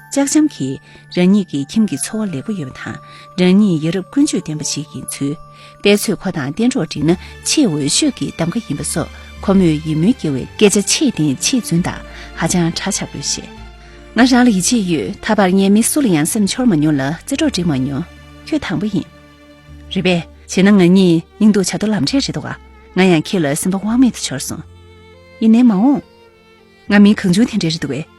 ལྕགས་འཇམ་གྱིས་རང་ཉིད་ཀྱི་ཁྱིམ་གྱི་འཚོ་བ་ལེགས་པོ་ཡོད་པ་དང་། རང་ཉིད་ཡ་རབས་ཀུན་སྤྱོད་ལྡན་པ་ཞིག་ཡིན་ཚུལ། དཔེ་མཛོད་ཁོ་དང་གཏན་གྲོགས་འགྲིག་ན་ཆེས་འོས་ཤོས་ཀྱི་གདམ་ག་ཡིན་པ་སོགས་ཁོ་མོས་ཡིད་སྨོན་སྐྱེ་བའི་སྐད་ཆ་ཆེས་བརྟན་ཆེས་རྫུན་དང་ཧ་ཅང་གྲགས་ཆག་པོས་བཤད། ང་རང་ལ་ཡིད་ཆེས་ཡོད། ད་བར་ངས་མི་སུ་ལ་ཡང་སེམས་འཆོར་མ་མྱོང་ལ་རྩེ་གྲོགས་སྒྲིག་མ་མྱོང་། ཁྱོད་དང་པོ་ཡིན། རེད་པས། བྱས་ན་ང་གཉིས་སྙིང་སྡུག་བྱ་དོ་ལམ་འབྲས་རེད་འདུག་ག་ང་ཡང་ཁྱེད་ལ་སེམས་པ་དབང་མེད་དུ་འཆོར་སོང་། ཡིན་ནའི་མ་འོངས། ང་མི་གང་བྱུང་དེ་འདྲ་རེད་འདུག་གས།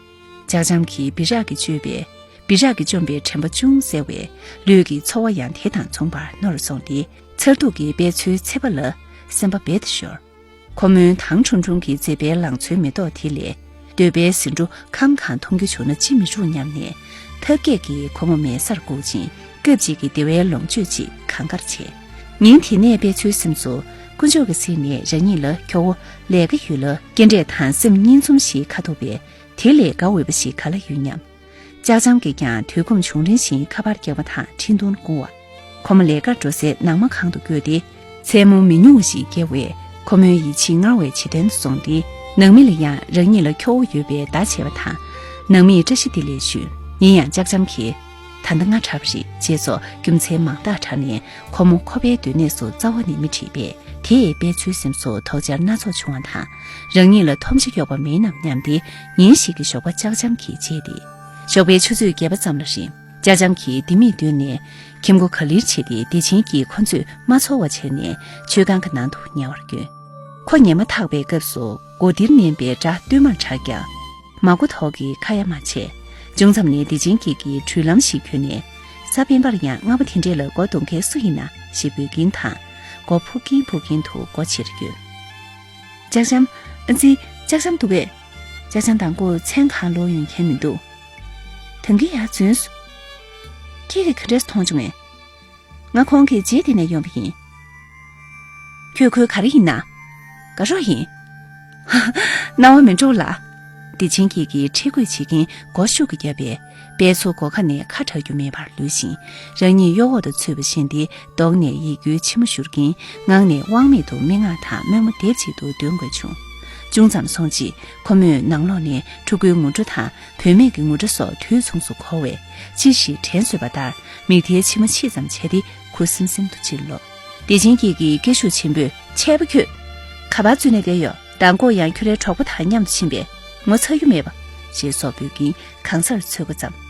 ལྕགས་འཇམ་གྱིས་སྦི་རག་གིས་བཅོས་པའི། སྦི་རག་གིས་བཅོམ་པའི་དྲན་པ་ཅུང་གསལ་བས། ལུས་ཀྱི་ཚོར་བ་ཡང་དེ་དང་མཚུངས་པར་རྣོ་རུ་སོང་སྟེ། མཚར་སྡུག་གི་དཔེ་མཚོན་ཚེས་པ་ལ་སེམས་པ་རྦད་དེ་ཤོར། ཁོ་མོའི་དྭངས་ཁྲུམ་ཁྲུམ་གྱི་མཛེས་པའི་ལང་ཚོའི་མེ་ཏོག་དེ་ལས། འདོད་པའི་ཟེའུ་འབྲུ་ཁམ་གང་མཐོང་རྒྱུ་བྱུང་ན་ཅི་མི་སྲུང་སྙམ་ནས། ཐབས་མཁས་ཀྱིས་ཁོ་མོ་མལ་སར་བཀུག་ཅིང་སྐབས་གཅིག་གི་བདེ་བའི་ལོངས་སྤྱོད་ཅིག་གང་དགར་བྱས། ཉིན་དེ་ནས་དཔེ་མཚོན་སེམས་སུ་དཀོན་མཆོག་གི་སྲིད་ནས་རང་ཉིད་ལ་ཁྱོ་བོ་ལས་ཀ་ཡོད་ལ་སྐྱེ་འབྲས་དང་སེམས་གཉིས་འཛོམས་ཤིག་ཁ་ཐུག་པས། དེ་ལས་དགའ་འོས་པ་ཞིག་ག་ལ་ཡོད་སྙམ། ལྕགས་འཇམ་གྱིས་ཀྱང་དུས་ཁོམ་བྱུང་རིམ་བཞིན་ཁ་པར་རྒྱག་པ་དང་འཕྲིན་ཐུང་བསྐུར་བ། ཁོ་མོ་ལས་ཀར་འགྲོ་སའི་ནང་མ་གང་དུ་བསྐྱོད་དེ། མཚན་མོ་མི་ཉུང་བ་ཞིག་བསྐྱལ་བས། ཁོ་མོའི་ཡིད་ཆེས་སྔར་བས་ཇེ་བརྟན་དུ་སོང་སྟེ། ནང་མི་ལ་ཡང་རང་ཉིད་ལ་ཁྱོ་བོ་ཡོད་པའི་བརྡ་བྱས་པ་དང་། ནང་མིས་བཀྲ་ཤིས་བདེ་ལེགས་ཞུས། ཡིན་ཡང་ལྕགས་འཇམ་གྱིས། ད་ལྟ་ང་དྲག་པ་རེད། ཅེས་སོགས་རྒྱུ་མཚན་མང་དག་དྲངས་ནས། ཁོ་མོ་ཁོ་པའི་སྡོད་གནས་སུ་རྩ་བ་ནས་མི་ཁྲིད་པས། དེས་དཔེ་མཚོན་སེམས་སུ་དོགས་འཆར་སྣ་ཚོགས་བྱུང་བ་དང་། རང་ཉིད་ལ་ཐོམ་ཆ་གཡོགས་པ་མིན་ནམ་སྙམ་སྟེ། ཉིན་ཞིག་གི་ཞོགས་པ་ལྕགས་འཇམ་གྱིས་བརྗེད་དེ། ཞོགས་པའི་ཆུ་ཚོད་བརྒྱད་པ་ཙམ་ལ་རིང་། ལྕགས་འཇམ་གྱིས་ལྡེ་མིག་བཏོན་ནས། ཁྱིམ་སྒོ་ག་ལེར་ཕྱེ་སྟེ། བདེ་ཆེན་གྱིས་ཁོ་ཚོས་མ་ཚོར་བ་བྱས་ནས། མཆོད་ཁང་གི་ནང་དུ་ཉལ་བར་བསྐྱོན། ཁོ་ཉལ་མ་ཐག་པའི་སྐབས་སུ། སྒོ་ལྡིར་མནན་པའི་སྒྲ་སྟོད་མར་གྲགས་ཀྱང་། མ་གོ་དོགས་ཀྱིས་ཁ་ཡ་མ་བྱས། ཅུང་ཙམ་ནས་བདེ་ཆེན་སྐྱིད་ཀྱིས་གྲུལ་ལམ་ཞིག་བརྒྱུད་ནས། ས་པཎ་པར་ཡང་སྔ་པོ་དེ་འདྲས་ལ་སྒོ་རྡུང་མཁན་སུ་ཡིན་ན་ཞེས་འབོད་ཀྱིན་དང་། སྒོ་ཕུག་གིན་ཕུག་གིན་དུ་སྒོ་ཕྱིར་བསྐྱོད། ལྕགས་འཇམ། ཨ་ཙི། ལྕགས་འཇམ་འདུག་གས། ལྕགས་འཇམ་དང་པོ་མཚན་གང་ལོག་ཡོང་མཁན་མི་འདུག་ད་གིན་ཡར་འཛུལ་སོང་། ཁྱེད་ཀྱིས་ག་འདྲས་མཐོང་བྱུང་ངས། ང་ཁོང་གི་རྗེས་དེད་ནས་ཡོང་བ་ཡིན། ཁྱོད་ཁོའི་ག་རེ་ཡིན་ན། དགའ་རོགས་ཡིན། རྣ་བ་མི་འགྲོ་ལ། བདེ་ཆེན་སྐྱིད་ཀྱིས་ཁྲེལ་དགོད་བྱེད་ཀྱིན་མགོ་ཤུགས་ཀྱིས་བརྒྱབ་པས། དཔེ་མཚོན་སྒོ་ཁ་ནས་ཁ་གྲག་རྒྱུ་མེད་པར་ལུས་ཤིང་། རང་ཉིད་གཡོ་འོག་ཏུ་ཚུད་པ་ཤེས་ཏེ། གདོང་ནས་ཡིད་འགུལ་ཆེན་མོ་བཞུར་གྱིན། ངང་ནས་དབང་མེད་དུ་སྨྲེ་སྔགས་དང་དམོད་མོ་སྡེབ་གཅིག་ཏུ་འདོན་དགོས་བྱུང་། ཅུང་ཙམ་སོང་རྗེས། ཁོ་མོས་ནང་ལོགས་ནས་ཕྲུ་གུའི་ངུ་སྒྲ་དང་། བུད་མེད་ཀྱི་ངུ་སྒྲ་སོགས་དུས་མཚུངས་སུ་གོ་བས། ཅི་ཞིག་དྲན་གསོས་པ་ལྟར། མིག་མཐའི་མཆི་མ་ཕྱིས་ཙམ་བྱས་ཏེ། ཁུ་སིམ་སིམ་དུ་ཕྱིར་ལོག་བདེ་ཆེན་སྐྱིད་ཀྱིས་སྐད་ཤུགས་ཆེན་པོས། ཆད་པ་ཁྱོད། ག་པར་འཛུལ་ནས་བསྡད་ཡོད། མདང་དགོང་ཡང་ཁྱོད་རའི་གྲོགས་པོ་དང་མཉམ་དུ་ཕྱིན་པས། ངོ་ཚ་རྒྱུ་མེད་པ། ཞེས་སོགས་འབོད་ཀྱིན་གང་སར་འཚོལ་འགོ་བརྩམས།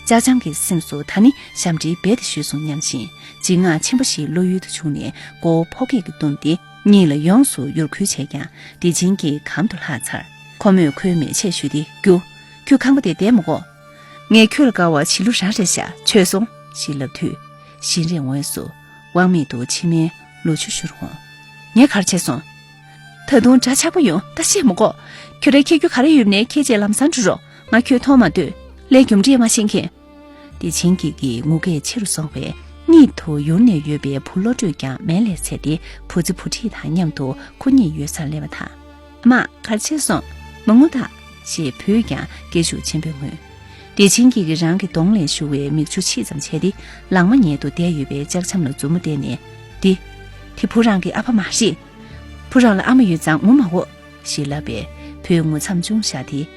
ལྕགས་འཇམ་གྱི་སེམས་སུ་ད་ནི་ཞབས་འདྲེན་རྦད་དེ་ཞུས་སོང་སྙམ་བཞིན། འཇིགས་སྔགས་ཆེན་པོ་ཞིག་བློ་ཡུལ་དུ་བྱུང་ནས། མགོ་བོ་ཕོ་སྐད་ཀྱིས་བཏུམས་ཏེ། གཉིད་ལ་ཡོངས་སུ་གཡུར་ཁུལ་བྱས་ཀྱང་། བདེ་ཆེན་གྱིས་གམ་དུ་ལྷག་ཚར། ཁོ་མོས་ཁོའི་མལ་ཆས་བཤུས་ཏེ། རྒྱུགས། ཁྱོད་ཁང་པ་དེར་བསྡད་མི་དགོས། ངས་ཁྱོད་ལ་དགའ་བ་བྱིས་ལུ་རང་རེད་ཤག་བྱོས་སོང་། ཞེས་ལབ་དུས། བཞིན་རས་ངོས་སུ་དབང་མེད་དུ་མཆི་མའི་ལོ་ཆུ་བཞུར་འོང་། ངས་ག་རེ་བྱས་སོང་། ད་དུང་འདྲ་ཆགས་པོ་ཡོང་། ད་བཤད་མི་དགོས། ཁྱོད་རའི་འཁྱེར་རྒྱུ་ག་རེ་ཡོད་ནའི་འཁྱེར་བྱས་ལམ་སང་འགྲོ་རོགས། ང་ཁྱོད་མཐོང་མ་འདོད། ལས་རྒྱུ་འབྲས་མ་ཤེས་མཁན། བདེ་ཆེན་སྐྱིད་ཀྱི་ངུ་སྐད་ཆེ་རུ་སོང་བས། གཉིད་དུ་ཡུར་ནས་ཡོད་པའི་བུ་བློ་གྲོས་ཀྱང་མལ་ལས་ཚད་དེ། བུ་ཚ་བུ་ཁྲིད་དང་མཉམ་དུ་ཁོ་གཉིད་ཡོལ་སར་སླེབས་པ་དང་། མ། ག་རེ་བྱས་སོང་། མ་ངུ་ད། ཞེས་བུས་ཀྱང་སྐད་ཤུགས་ཆེན་པོས་ངུས། བདེ་ཆེན་སྐྱིད་ཀྱིས་རང་གི་གདོང་ལས་བཞུར་བའི་མིག་ཆུ་ཕྱིས་ཙམ་བྱས་ཏེ། ལག་མ་ཉལ་དུ་བསྡད་ཡོད་པའི་ལྕགས་འཇམ་ལ་མཛུབ་མོ་བསྟན་ནས། འདི། དེ་བུ་རང་གི་ཨ་ཕ་མ་རེད། བུ་རང་ལ་ཨ་མ་ཡོད་ཙང་ངུ་མ་འོ། ཞེས་ལབ་པས། བུས་ངུ་མཚམས་ཅུང་བཞག་སྟེ།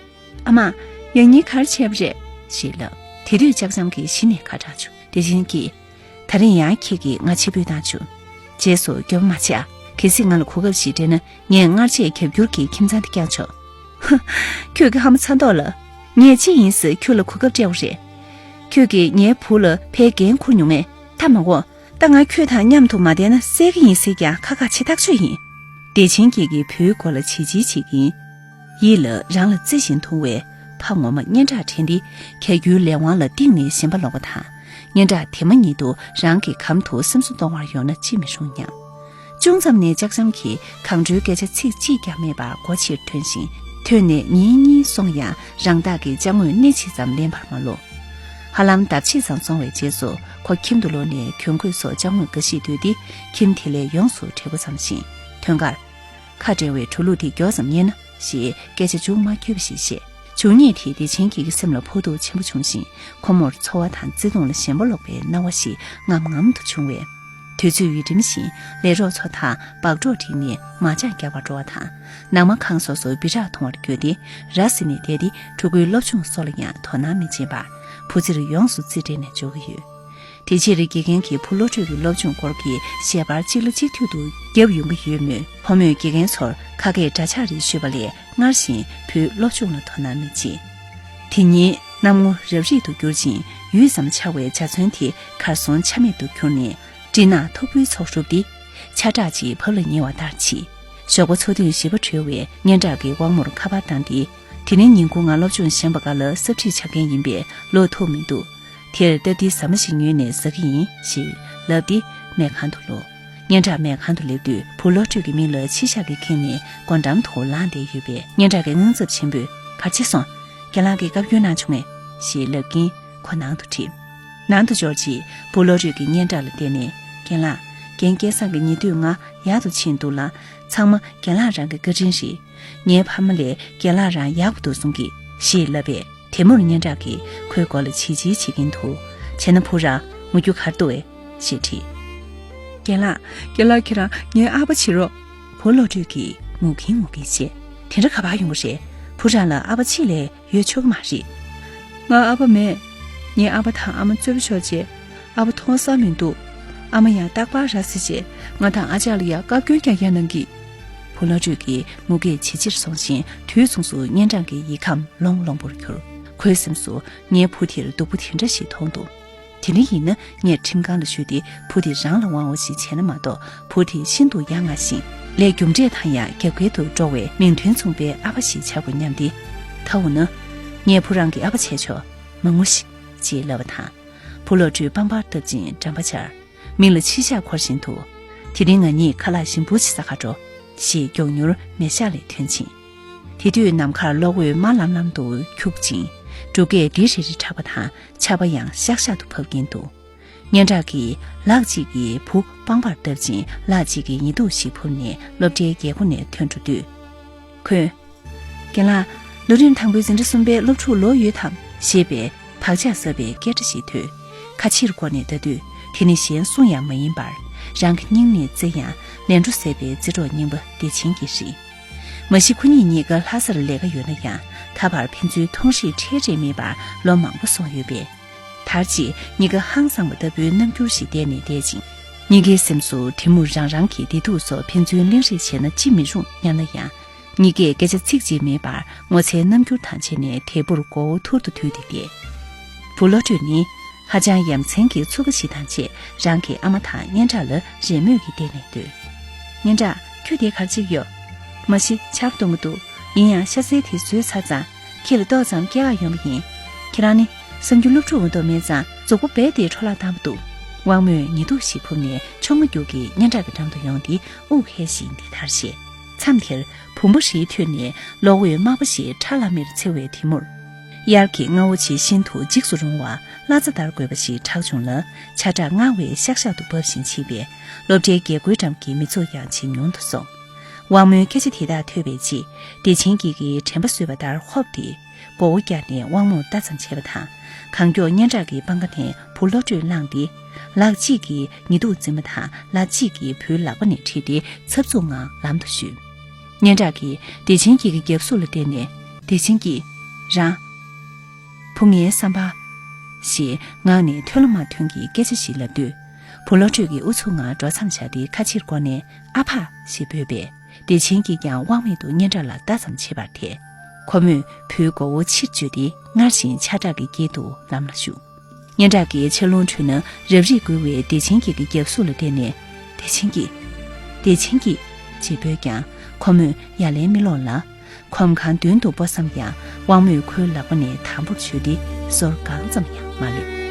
ཨ་མ། ཡང་སྙིང་ག་རེ་བྱས་པ་རེད། ཞེས་ལབ། དེ་དུས་ལྕགས་འཇམ་གྱིས་གཞི་ནས་ཁ་གྲག་བྱུང་། བདེ་ཆེན་གྱིས། ད་རིང་ཡང་ཁྱེད་ཀྱིས་ང་ཕྱིར་འབུད་བཏང་བྱུང་། རྗེས་སུ་སྐྱོན་མ་བྱེད་ཨ། གལ་སྲིད་ང་ལ་གོ་སྐབས་ཤིག་སྤྲད་ན། ངས་སྔར་ཆད་རྒྱབ་སྐྱུར་གྱིས་ཁྱིམ་ཚང་འདི་བསྐྱངས་ཆོག་ཧ། ཁྱོད་ཀྱི་ཧ་མ་ཚ་མདོག་ལ། ངས་ཅི་ཡིན་ཟེར་ཁྱོད་ལ་གོ་སྐབས་སྤྲད་པ་རེད། ཁྱོད་ཀྱིས་ངའི་བུ་ལ་ཕའི་འགན་འཁུར་མྱོང་ངས། ད་མ་འོ། ད་ང་ཁྱོད་དང་མཉམ་དུ་མ་བསྡད་ན་བསད་ཀྱི་ཡིན་ཟེར་ཀྱང་ཁ་ཁ་བྱེད་ཐག་ཆོད་ཡིན། བདེ་ཆེན་སྐྱིད་ཀྱིས་བུའི་མགོ་ལ་བྱིལ་བྱིལ་བྱེད་ཀྱིན། ཡིད་ལ་རང་ལ་བརྩེ་ཞིང་དུང་བའི་ཕ་ངོ་མ་སྙན་གྲགས་དྲན་ཏེ། གྱ་གྱུའི་ལས་དབང་ལ་གཏིང་ནས་ཞེན་པ་ལོག་པ་དང་། སྙན་གྲགས་དེ་མ་ཉིད་དུ་རང་གི་གམ་དུ་སེམས་གསོ་གཏོང་བར་ཡོང་ན་ཅི་མི་རུང་སྙམ། ཅུང་ཙམ་ནས་ལྕགས་འཇམ་གྱིས་གང་དྲོའི་སྐད་ཆ་ཚིག་གཅིག་ཀྱང་མེད་པར་སྒོ་ཕྱིར་ཐོན་ཞིང་། ཐོན་ནས་ཉིན་གཉིས་སོང་ཡང་རང་བདག་གི་ཅ་དངོས་སྣེ་ཕྱེད་ཙམ་ལེན་པར་མ་ལོག། ཧ་ལམ་ལྡབ་ཕྱེད་ཙམ་སོང་བའི་རྗེས་སུ་ཁོ་ཁྱིམ་དུ་ལོག་ནས་གྱོན་གོས་སོགས་ཅ་དངོས་འགའ་ཞིག་བསྡུས་ཏེ། ཁྱིམ་དེ་ལས་ཡོངས་སུ་བྲལ་འགོ་བརྩམས་ཤིང་། ཐོན་ཁར། ཁ་བྲལ་བའི་གྲུ་ལུགས་དེ་མགྱོགས་ཙམ་རྙེད་ན་ཞེས་སྐད་ཆ་མཇུག་མ་འཁྱོལ་བ་ཞིག་བཤད། བྱུང་ཉེས་དེས་བདེ་ཆེན་སྐྱིད་ཀྱི་སེམས་ལ་ཕོག་ཐུག་ཆེན་པོ་བྱུང་ཞིང་། ཁོ་མོར་ཚོར་བ་དང་བརྩེ་དུང་ལ་ཞེན་པ་ལོག་པའི་སྣང་བ་ཞིག་ངམ་ངམ་དུ་བྱུང་བས། དུས་ཚོད་ཡུན་རིང་ཞིང་ལས་རོགས་ཚོ་དང་སྦག་སྒྲོག་བསྒྲིགས་ནས་མ་ཇག་རྒྱག་པར་འགྲོ་བ་དང་། ནང་མ་ཁང་སོགས་སུ་སྦི་རག་འཐུང་བར་བསྐྱོད་དེ། ར་བཟི་ནས་བསྡད་དེ། ཕྲུ་གུའི་སློབ་སྦྱོང་སོགས་ལ་ཡང་དོ་སྣང་མི་བྱེད་པར་བུ་ཚེར་ཡོངས་སུ་རྩིས་སྤྲད་ནས་འཇོག་གི་ཡོད། དེ་ཕྱིར་དགེ་རྒན་གྱིས་བུ་བློ་གྲོས་ཀྱི་སློབ་སྦྱོང་སྐོར་གྱི་ཞལ་པར་གཅིག་ལ་གཅིག་མཐུད་དུ་བརྒྱབ་ཡོང་གི་ཡོད་མོད། ཕོ་མོས་དགེ་རྒན་ཚོར་ཁ་སྐད་འདྲ་ཆགས་རེ་ཤོད་པ་ལས་སྔར་བཞིན་བུའི་སློབ་སྦྱོང་ལ་དོ་སྣང་མི་བྱེད། དེ་ཉིན་གནམ་ངོ་རབ་རིབ་ཏུ་གྱུར་ཅིང་། ཡུད་ཙམ་འཆར་བའི་འཇའ་ཚོན་དེ་གར་སོང་ཆ་མེད་དུ་གྱུར་ནས། སྤྲིན་ནག་མཐུག་པོའི་ཚོགས་ཧྲུབ་དེ་ཆར་དྲག་ཅིག་བབས་ལ་ཉེ་བ་ལྟར་མཆིས། ཞོགས་པ་འཚོ་དུས་ཞིབ་པ་གྲོལ་བས་སྙན་གྲགས་ཀྱིས་དབང་མོར་ཁ་པར་བཏང་སྟེ། དེ་རིང་ཉིན་གུང་ང་སློབ་སྦྱོང་གཞན་པ་འགའ་ལ་གསབ་ཁྲིད་བྱ་མཁན་ཡིན་པས་ལོག་ཐུབ་མི་འདུག། དེར་སྟབས་བདེའི་ཟ་མ་ཞིག་ཉོས་ནས་ཟ་གི་ཡིན་ཞེས་ལབ་སྟེ་སྨན་ཁང་དུ་ལོག། སྙན་གྲགས་སྨན་ཁང་དུ་སླེབས་དུས་བུ་བློ་གྲོས་ཀྱི་མིག་ལ་མཆིལ་ཞགས་ཀྱིས་ཁེངས་ནས་སྒོ་འགྲམ་དུ་ལངས་བསྡད་ཡོད་པས། སྙན་གྲགས་ཀྱིས་དངངས་འཚབ་ཆེན་པོས་ག་རེ་བྱས་སོང་། རྒན་ལགས་ཀྱིས་བཀའ་བཀྱོན་གནང་བྱུང་ངས་ཞེས་ལབ་ཀྱིན་ཁོ་ནང་དུ་ཁྲིད། ནང་དུ་འབྱོར་རྗེས་བུ་བློ་གྲོས་ཀྱིས་སྙན་གྲགས་ལ་བལྟས་ནས། རྒན་ལགས། རྒན་སྐལ་བཟང་གི་ཉེ་དུས་ང་ཡག་ཏུ་ཕྱིན་འདུག་ལ། ཚང་མ་རྒན་ལགས་རང་གི་བཀའ་དྲིན་རེད། ངའི་ཕ་མ་ལས་རྒན་ལགས་རང་ཡག་པོ་འདུག་གསུང་གི་ཞེས་ལབ་པས། དེ་མུར་སྙན་གྲགས་ཀྱིས་ཁོའི་མགོ་ལ་བྱིལ་བྱིལ་བྱེད་ཀྱིན་འདུག། བྱས་ན་བུ་རང་ངུ་རྒྱུ་ག་རེ་འདུག་ཨེ། ཞེས་དྲིས། རྒན་ལགས། རྒན་ལགས་ཁྱེད་རང་ངའི་ཨ་ཕ་བྱེད་རོགས། བུ་བློ་གྲོས་ཀྱིས་ངུ་གིན་ངུ་གིན་བཤད། དེ་འདྲ་ག་པར་ཡོང་གི་རེད། བུ་རང་ལ་ཨ་ཕ་གཅིག་ལས་ཡོད་ཆོག་གི་མ་རེད། ང་ཨ་ཕ་མེད། ངའི་ཨ་ཕ་དང་ཨ་མ་རྩོད་པ་ཤོར་རྗེས་ཨ་ཕ་མཐོང་ས་མི་འདུག། ཨ་མ་ཡང་རྟག་པར་ར་བཟི་རྗེས་ང་དང་ཨ་ཅག་ལ་ཡང་བཀའ་བཀྱོན་རྐྱང་རྐྱང་གནང་གི། བུ་བློ་གྲོས་ཀྱི་ངུ་སྐད་ཇེ་ཆེར་སོང་ཞིང་དུས་མཚུངས་སུ་སྙན་གྲགས་ཀྱི་ཡིད་ཁམས་ལོང་ལོང་པོར་གྱུར། ཁོའི་སེམས་སུ་ངའི་བུ་དེར་སྡུག་པོ་དེ་འདྲ་ཞིག་མཐོང་འདུག། དེ་འདྲ་ཡིན་ན་ངས་ཁྲིམས་ཁང་ལ་ཞུས་ཏེ་བུ་དེ་རང་ལ་དབང་བ་ཞིག་བྱས་ན་མ་གཏོགས། བུ་དེ་ཤིན་ཏུ་ཡ་ང་ཞིང་ལས་རྒྱུ་འབྲས་དང་ཡང་རྒྱབ་འགལ་དུ་འགྲོ་བའི་མིང་དོན་མཚུངས་པའི་ཨ་ཕ་ཞིག་ཆགས་དགོས་སྙམ་སྟེ། ད་འོ་ན། ངས་བུ་རང་གི་ཨ་ཕ་བྱས་ཆོག། མ་ངུ་ཤིག། ཅེས་ལབ་པ་དང་། བུ་བློ་གྲོས་པང་པར་བཏབ་ཅིང་འགྲམ་པ་འཕྱར། མིག་ལ་མཆི་ཞག་འཁོར་བཞིན་དུ། དེ་རིང་ང་གཉིས་ཁ་ལག་ཞིམ་པོ་ཅིག་ཟ་གར་འགྲོ། ཞེས་མགྱོགས་མྱུར་མལ་ཤག་ལས་ཐོན་ཕྱིན། དེ་དུས་ནམ་མཁར་གློག་འོད་དམར་ལམ་ལམ་དུ་འཁྱུག་ཅིང་། འབྲུག་སྐད་ལྡིར་རིལ་རིལ་གྲགས་པ་དང་། ཆར་པ་ཡང་ཤག་ཤག་ཏུ་བབས་ཀྱིན་འདུག། སྙན་གྲགས་ཀྱིས་ལག་གཅིག་གིས་བུ་པང་པར་བརྡབ་ཅིང་ལག་གཅིག་གིས་ཉི་གདུགས་ཤིག་ཕུབ་ནས་སློབ་གྲྭའི་སྒེའུ་ཁུང་ནས་ཐོན་འགྲོ་དུས། ཁོས། རྒན་ལགས། ལོ་རིམ་དང་པོའི་འཛིན་གྲྭ་གསུམ་པའི་སློབ་ཕྲུག་ལོ་ཡོད་དམ། ཞེས་པའི་བག་ཆགས་ཟབ་པའི་སྐད་སྒྲ་ཞིག་ཐོས། ཁ་ཕྱིར་བསྐོར་ནས་ལྟ་དུས། དེ་ནི་གཞན་སུ་ཡང་མ་ཡིན་པར། རང་གི་སྙིང་ནས་བརྩེ་ཡང་ལན་གྲོ་ཟད་པའི་བརྩེ་གྲོགས་རྙིང་པ་བདེ་ཆེན་གྱིས་རེད། མ་གཞི་ཁོ་གཉིས་གཉིས་ཀ་ལྷ་སར་ལས་ཀ་ཡོད་ན་ཡང་། ད་བར་ཕན་ཚུན་མཐོང་སྲིད་འཕྲད་འདྲེས་མེད་པར་ལོ་མང་པོ་སོང་ཡོད་པས། དར་ཅིག་གཉིས་ཀ་ཧང་སངས་པ་ལྟ་བུའི་རྣམ་འགྱུར་ཞིག་བསྟན་ནས་བསྡད་ཅིང་། གཉིས་ཀའི་སེམས་སུ་དེ་མུར་རང་རང་གི་བདེ་སྡུག་སོགས་ཕན་ཚུན་གླེང་རེས་བྱས་ན་ཅི་མི་རུང་སྙམ་ན་ཡང་། གཉིས་ཀས་སྐད་ཆ་ཚིག་གཅིག་མེད་པར་ངོ་ཚའི་རྣམ་འགྱུར་དང་བཅས་ནས་དལ་བུར་མགོ་བོ་ཐུར་དུ་དུད་དེ་བསྡད། བུ་བློ་གྲོས་ནི་ཧ་ཅང་ཡ་མཚན་གྱི་ཚུགས་ཀ་ཞིག་དང་བཅས་རང་གི་ཨ་མ་དང་སྙན་གྲགས་ལ་རེས་མོས་ཀྱིས་བལྟས་ནས་སྡོད། སྙན་གྲགས། ཁྱོད་དེ་ག་རེ་བྱེད་ཀྱི་ཡོད། མ་གཞི་ཆར་པ་གཏོང་གི་འདུག། ཡིན་ཡང་ཤ་ཚལ་དེ་བཟོས་ཚར་ཙང་ཁྱེད་ལ་ཏོག་ཙམ་སྐྱེལ་ག་ཡོང་བ་ཡིན། ཁྱེད་རང་ནི་གསར་འགྱུར་སློབ་ཕྲུག་མ་གཏོགས་མེད་ཙང་གཟུགས་པོ་རྦད་དེ་འཕྲོ་བརླག་བཏང་བ་འདུག། དབང་མོས་ཉི་གདུགས་ཤིག་ཕུབ་ནས་ཆུང་མ་རྒྱུག་གིས་སྙན་གྲགས་ཀྱི་འགྲམ་དུ་ཡོང་སྟེ་དབུགས་ཧལ་བཞིན་འདི་ལྟར་བཤད། མཚམས་དེར་བུམ་པ་ཧྲིལ་ཐོན་ནས་གློག་འོད་དམར་པོ་ཞིག་ཁྲ་ལམ་མེར་འཚེར་བའི་དེ་མུར། དབྱར་གྱི་སྔ་བོ་ཆེ་ཤིན་ཏུ་འཇིགས་སུ་རུང་བ་བླ་རྩ་ལྟར་རྒོད་པ་ཞིག་གྲགས་བྱུང་ལ། ཆར་སྒྲ་སྔར་བས་ཤག་ཤག་ཏུ་འབབ་བཞིན་མཆིས་པས་སློབ་གྲྭའི་སྒེའུ་ཁུང་འགྲམ་གྱི་མི་ཚོགས་ཀྱང་ཇེ་ཉུང་དུ་སོང་། དབང་མོའི་སྐད་ཆ་དེ་དག་ཐོས་པའི་རྗེས་བདེ་ཆེན་སྐྱིད་ཀྱིས་དྲན་པ་གསོས་པ་ལྟར་ཧོབ་སྟེ། མགོ་བོ་བཀྱགས་ནས་དབང་མོར་ལྟ་ཙམ་བྱས་པ་དང་། གང་མགྱོགས་སྙན་གྲགས་ཀྱི་པང་ཁ་ནས་བུ་བློ་གྲོས་བླངས་ཏེ། ལག་གཅིག་གིས་ཉི་གདུགས་འཛིན་པ་དང་ལག་གཅིག་གིས་བུའི་ལག་པ་ནས་ཁྲིད་དེ་འཚབ་འཚུབ་ངང་ལམ་དུ་བཞུད། སྙན་གྲགས་ཀྱིས་བདེ་ཆེན་སྐྱིད་ཀྱི་རྒྱབ་གཟུགས་ལ་བལྟས་ནས། བདེ་ཆེན་སྐྱིད། རང་། བུ་ངའི་བསམ་པ། ཞེས་ངག་ནས་ཐོན་ལ་མ་ཐོན་གྱི་སྐད་ཆ་ཞིག་ལབ་དུས། བུ་བློ་གྲོས་ཀྱིས་ཨུ་ཚུགས་ངང་འགྲོ་མཚམས་བཞག་སྟེ་ཁ་ཕྱིར་བསྐོར་ནས་ཨ་ཕ་ཞེས་འབོད་པས། བདེ་ཆེན་སྐྱིད་ཀྱང་དབང་མེད་དུ་སྙན་གྲགས་ལ་ལྟ་ཙམ་བྱེད་པར་ཐལ། ཁོ་མོས་བུའི་མགོ་བོ་ཕྱིར་བཅོས་ཏེ་སྔར་བཞིན་ཆར་དྲག་གི་དཀྱིལ་དུ་ལམ་ལ་ཞུགས། སྙན་གྲགས་ཀྱི་ཆར་རླུང་ཁྲོད་ན་རབ་རིབ་འགུལ་བའི་བདེ་ཆེན་སྐྱིད་ཀྱི་རྒྱབ་གཟུགས་ལ་བལྟས་ནས། བདེ་ཆེན་སྐྱིད། བདེ་ཆེན་སྐྱིད། ཅེས་འབོད་ཀྱང་ཁོ་མོས་ཡ་ལན་མི་སློག་ལ། ཁོམ་གང་མདུན་དུ་སྤོ་བསམ་ཡང་། དབང་མོས་ཁོའི་ལག་པ་ནས་དམ་པོར་འཇུས་ཏེ་སོར་གང་ཙམ་ཡང་མ་ལུས།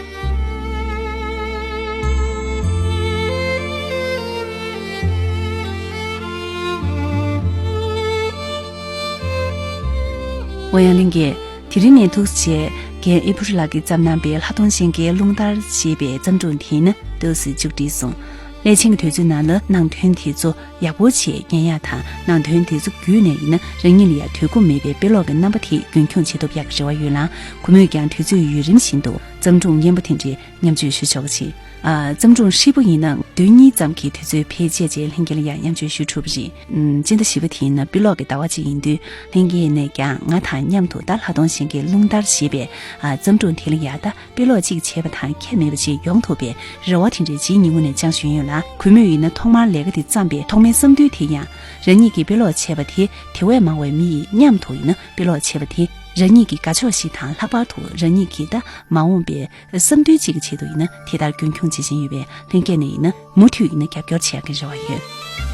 ཨོ་ཡང་གླིང་གིས། དེ་རིང་ནས་ཐུགས་རྗེ་ཆེ། རྒན་ཨི་ཕུར་ལགས་ཀྱིས་བརྩམས་གནང་པའི་ལྷ་གདོང་ཞིང་ཁའི་རླུང་ལྟར་ཞེས་པའི་བརྩམས་སྒྲུང་དེ་ནི་འདུག་སེ་མཇུག་བསྒྲིལ་སོང་། སླད་ཕྱིན་གྱི་དུས་ཚོད་ནང་ལ་ནང་དོན་དེ་ཚོ་ཡག་པོ་བྱས་ཉན་ཡག་དང་། ནང་དོན་དེ་ཚོ་བརྒྱུད་ནས་ཡིན་ན་རང་ཉིད་ལ་ཡང་དུས་ཁོམ་མེད་པའི་དཔེ་ཀློག་གི་རྣམ་པ་དེ་རྒྱུན་འཁྱོངས་བྱེད་ཐུབ་ཡག་གི་རེ་བ་ཡོད་ལ། གུས་མོས་ཀྱང་དུས་ཚོད་ཡུན་རིང་བཞིན་དུ་བརྩམས་སྒྲུང་སྙན་པོ་དེ་འདྲའི་མཉམ་སྤྱོད་ཞུ་ཆོག་པ་བྱེད། ཨ། བརྩམས་སྒྲུང་ཧྲིལ་པོ་ཡིན་ནའང་བདུན་གཉིས་ཙམ་གྱི་དུས་ཚོད་བེད་སྤྱད་རྗེས་ལྷན་རྒྱས་ལ་ཡང་མཉམ་སྤྱོད་ཞུ་ཐུབ་པ་རེད། ཨམ། སྤྱི་ཟླ་བཞི་པ་དེ་ཡིན་ན་དཔེ་ཀློག་གི་ཟླ་བ་གཅིག་ཡིན་དུས། ལྷན་རྒྱས་ནས་ཀྱང་ང་དང་མཉམ་དུ་ད་ལྷ་གདོང་ཞིང་ཁའི་རླུང་ལྟར་ཞེས་པའི། ཨ། བརྩམས་སྒྲུང་དེ་ལ་ཡང་ད་དཔེ་ཀློག་གཅིག་བྱས་པ་དང་ཁྱད་མེད་པ་ཅིག་ཡོང་ཐུབ་པའི་རེ་བ་དེ་འདྲའི་ཇི་སྙིང་དབུས་ནས་བཅངས་བཞིན་ཡོད་ལ། གུས་མོས་ཡིན་ན་ཐོག་མར་ལས་ཀ་དེ་བརྩམས་པའི་ཐོག་མའི་བསམ་འདུན་དེ་ཡང་། རང་ཉིད་ཀྱིས་དཔེ་ཀློག་བྱས་པ་དེ་དེ་བས་མང་བའི་མི་ཡིས་མཉམ་དུ་ཡིན་ན་དཔེ་ཀློག་བྱས་པ་དེ་རང་ཉིད་ཀྱི་དགའ་ཕྱོགས་ཤིག་དང་། ལྷག་པར་དུ་རང་ཉིད་ཀྱི་ད་མ་འོངས་པའི་བསམ་འདུན་གཅིག་གི་ཆེད་དུ་ཡིན་ན་དེ་ལྟར་རྒྱུན་འཁྱོངས་བྱེད་བཞིན་ཡོད་པས། ལྷན་རྒྱས་ནས་ཡིན་ན་མུ་མཐུད་ཡིན་ན་རྒྱབ་སྐྱོར་བྱེད་ཡག་གི་རེ་བ་ཡོད།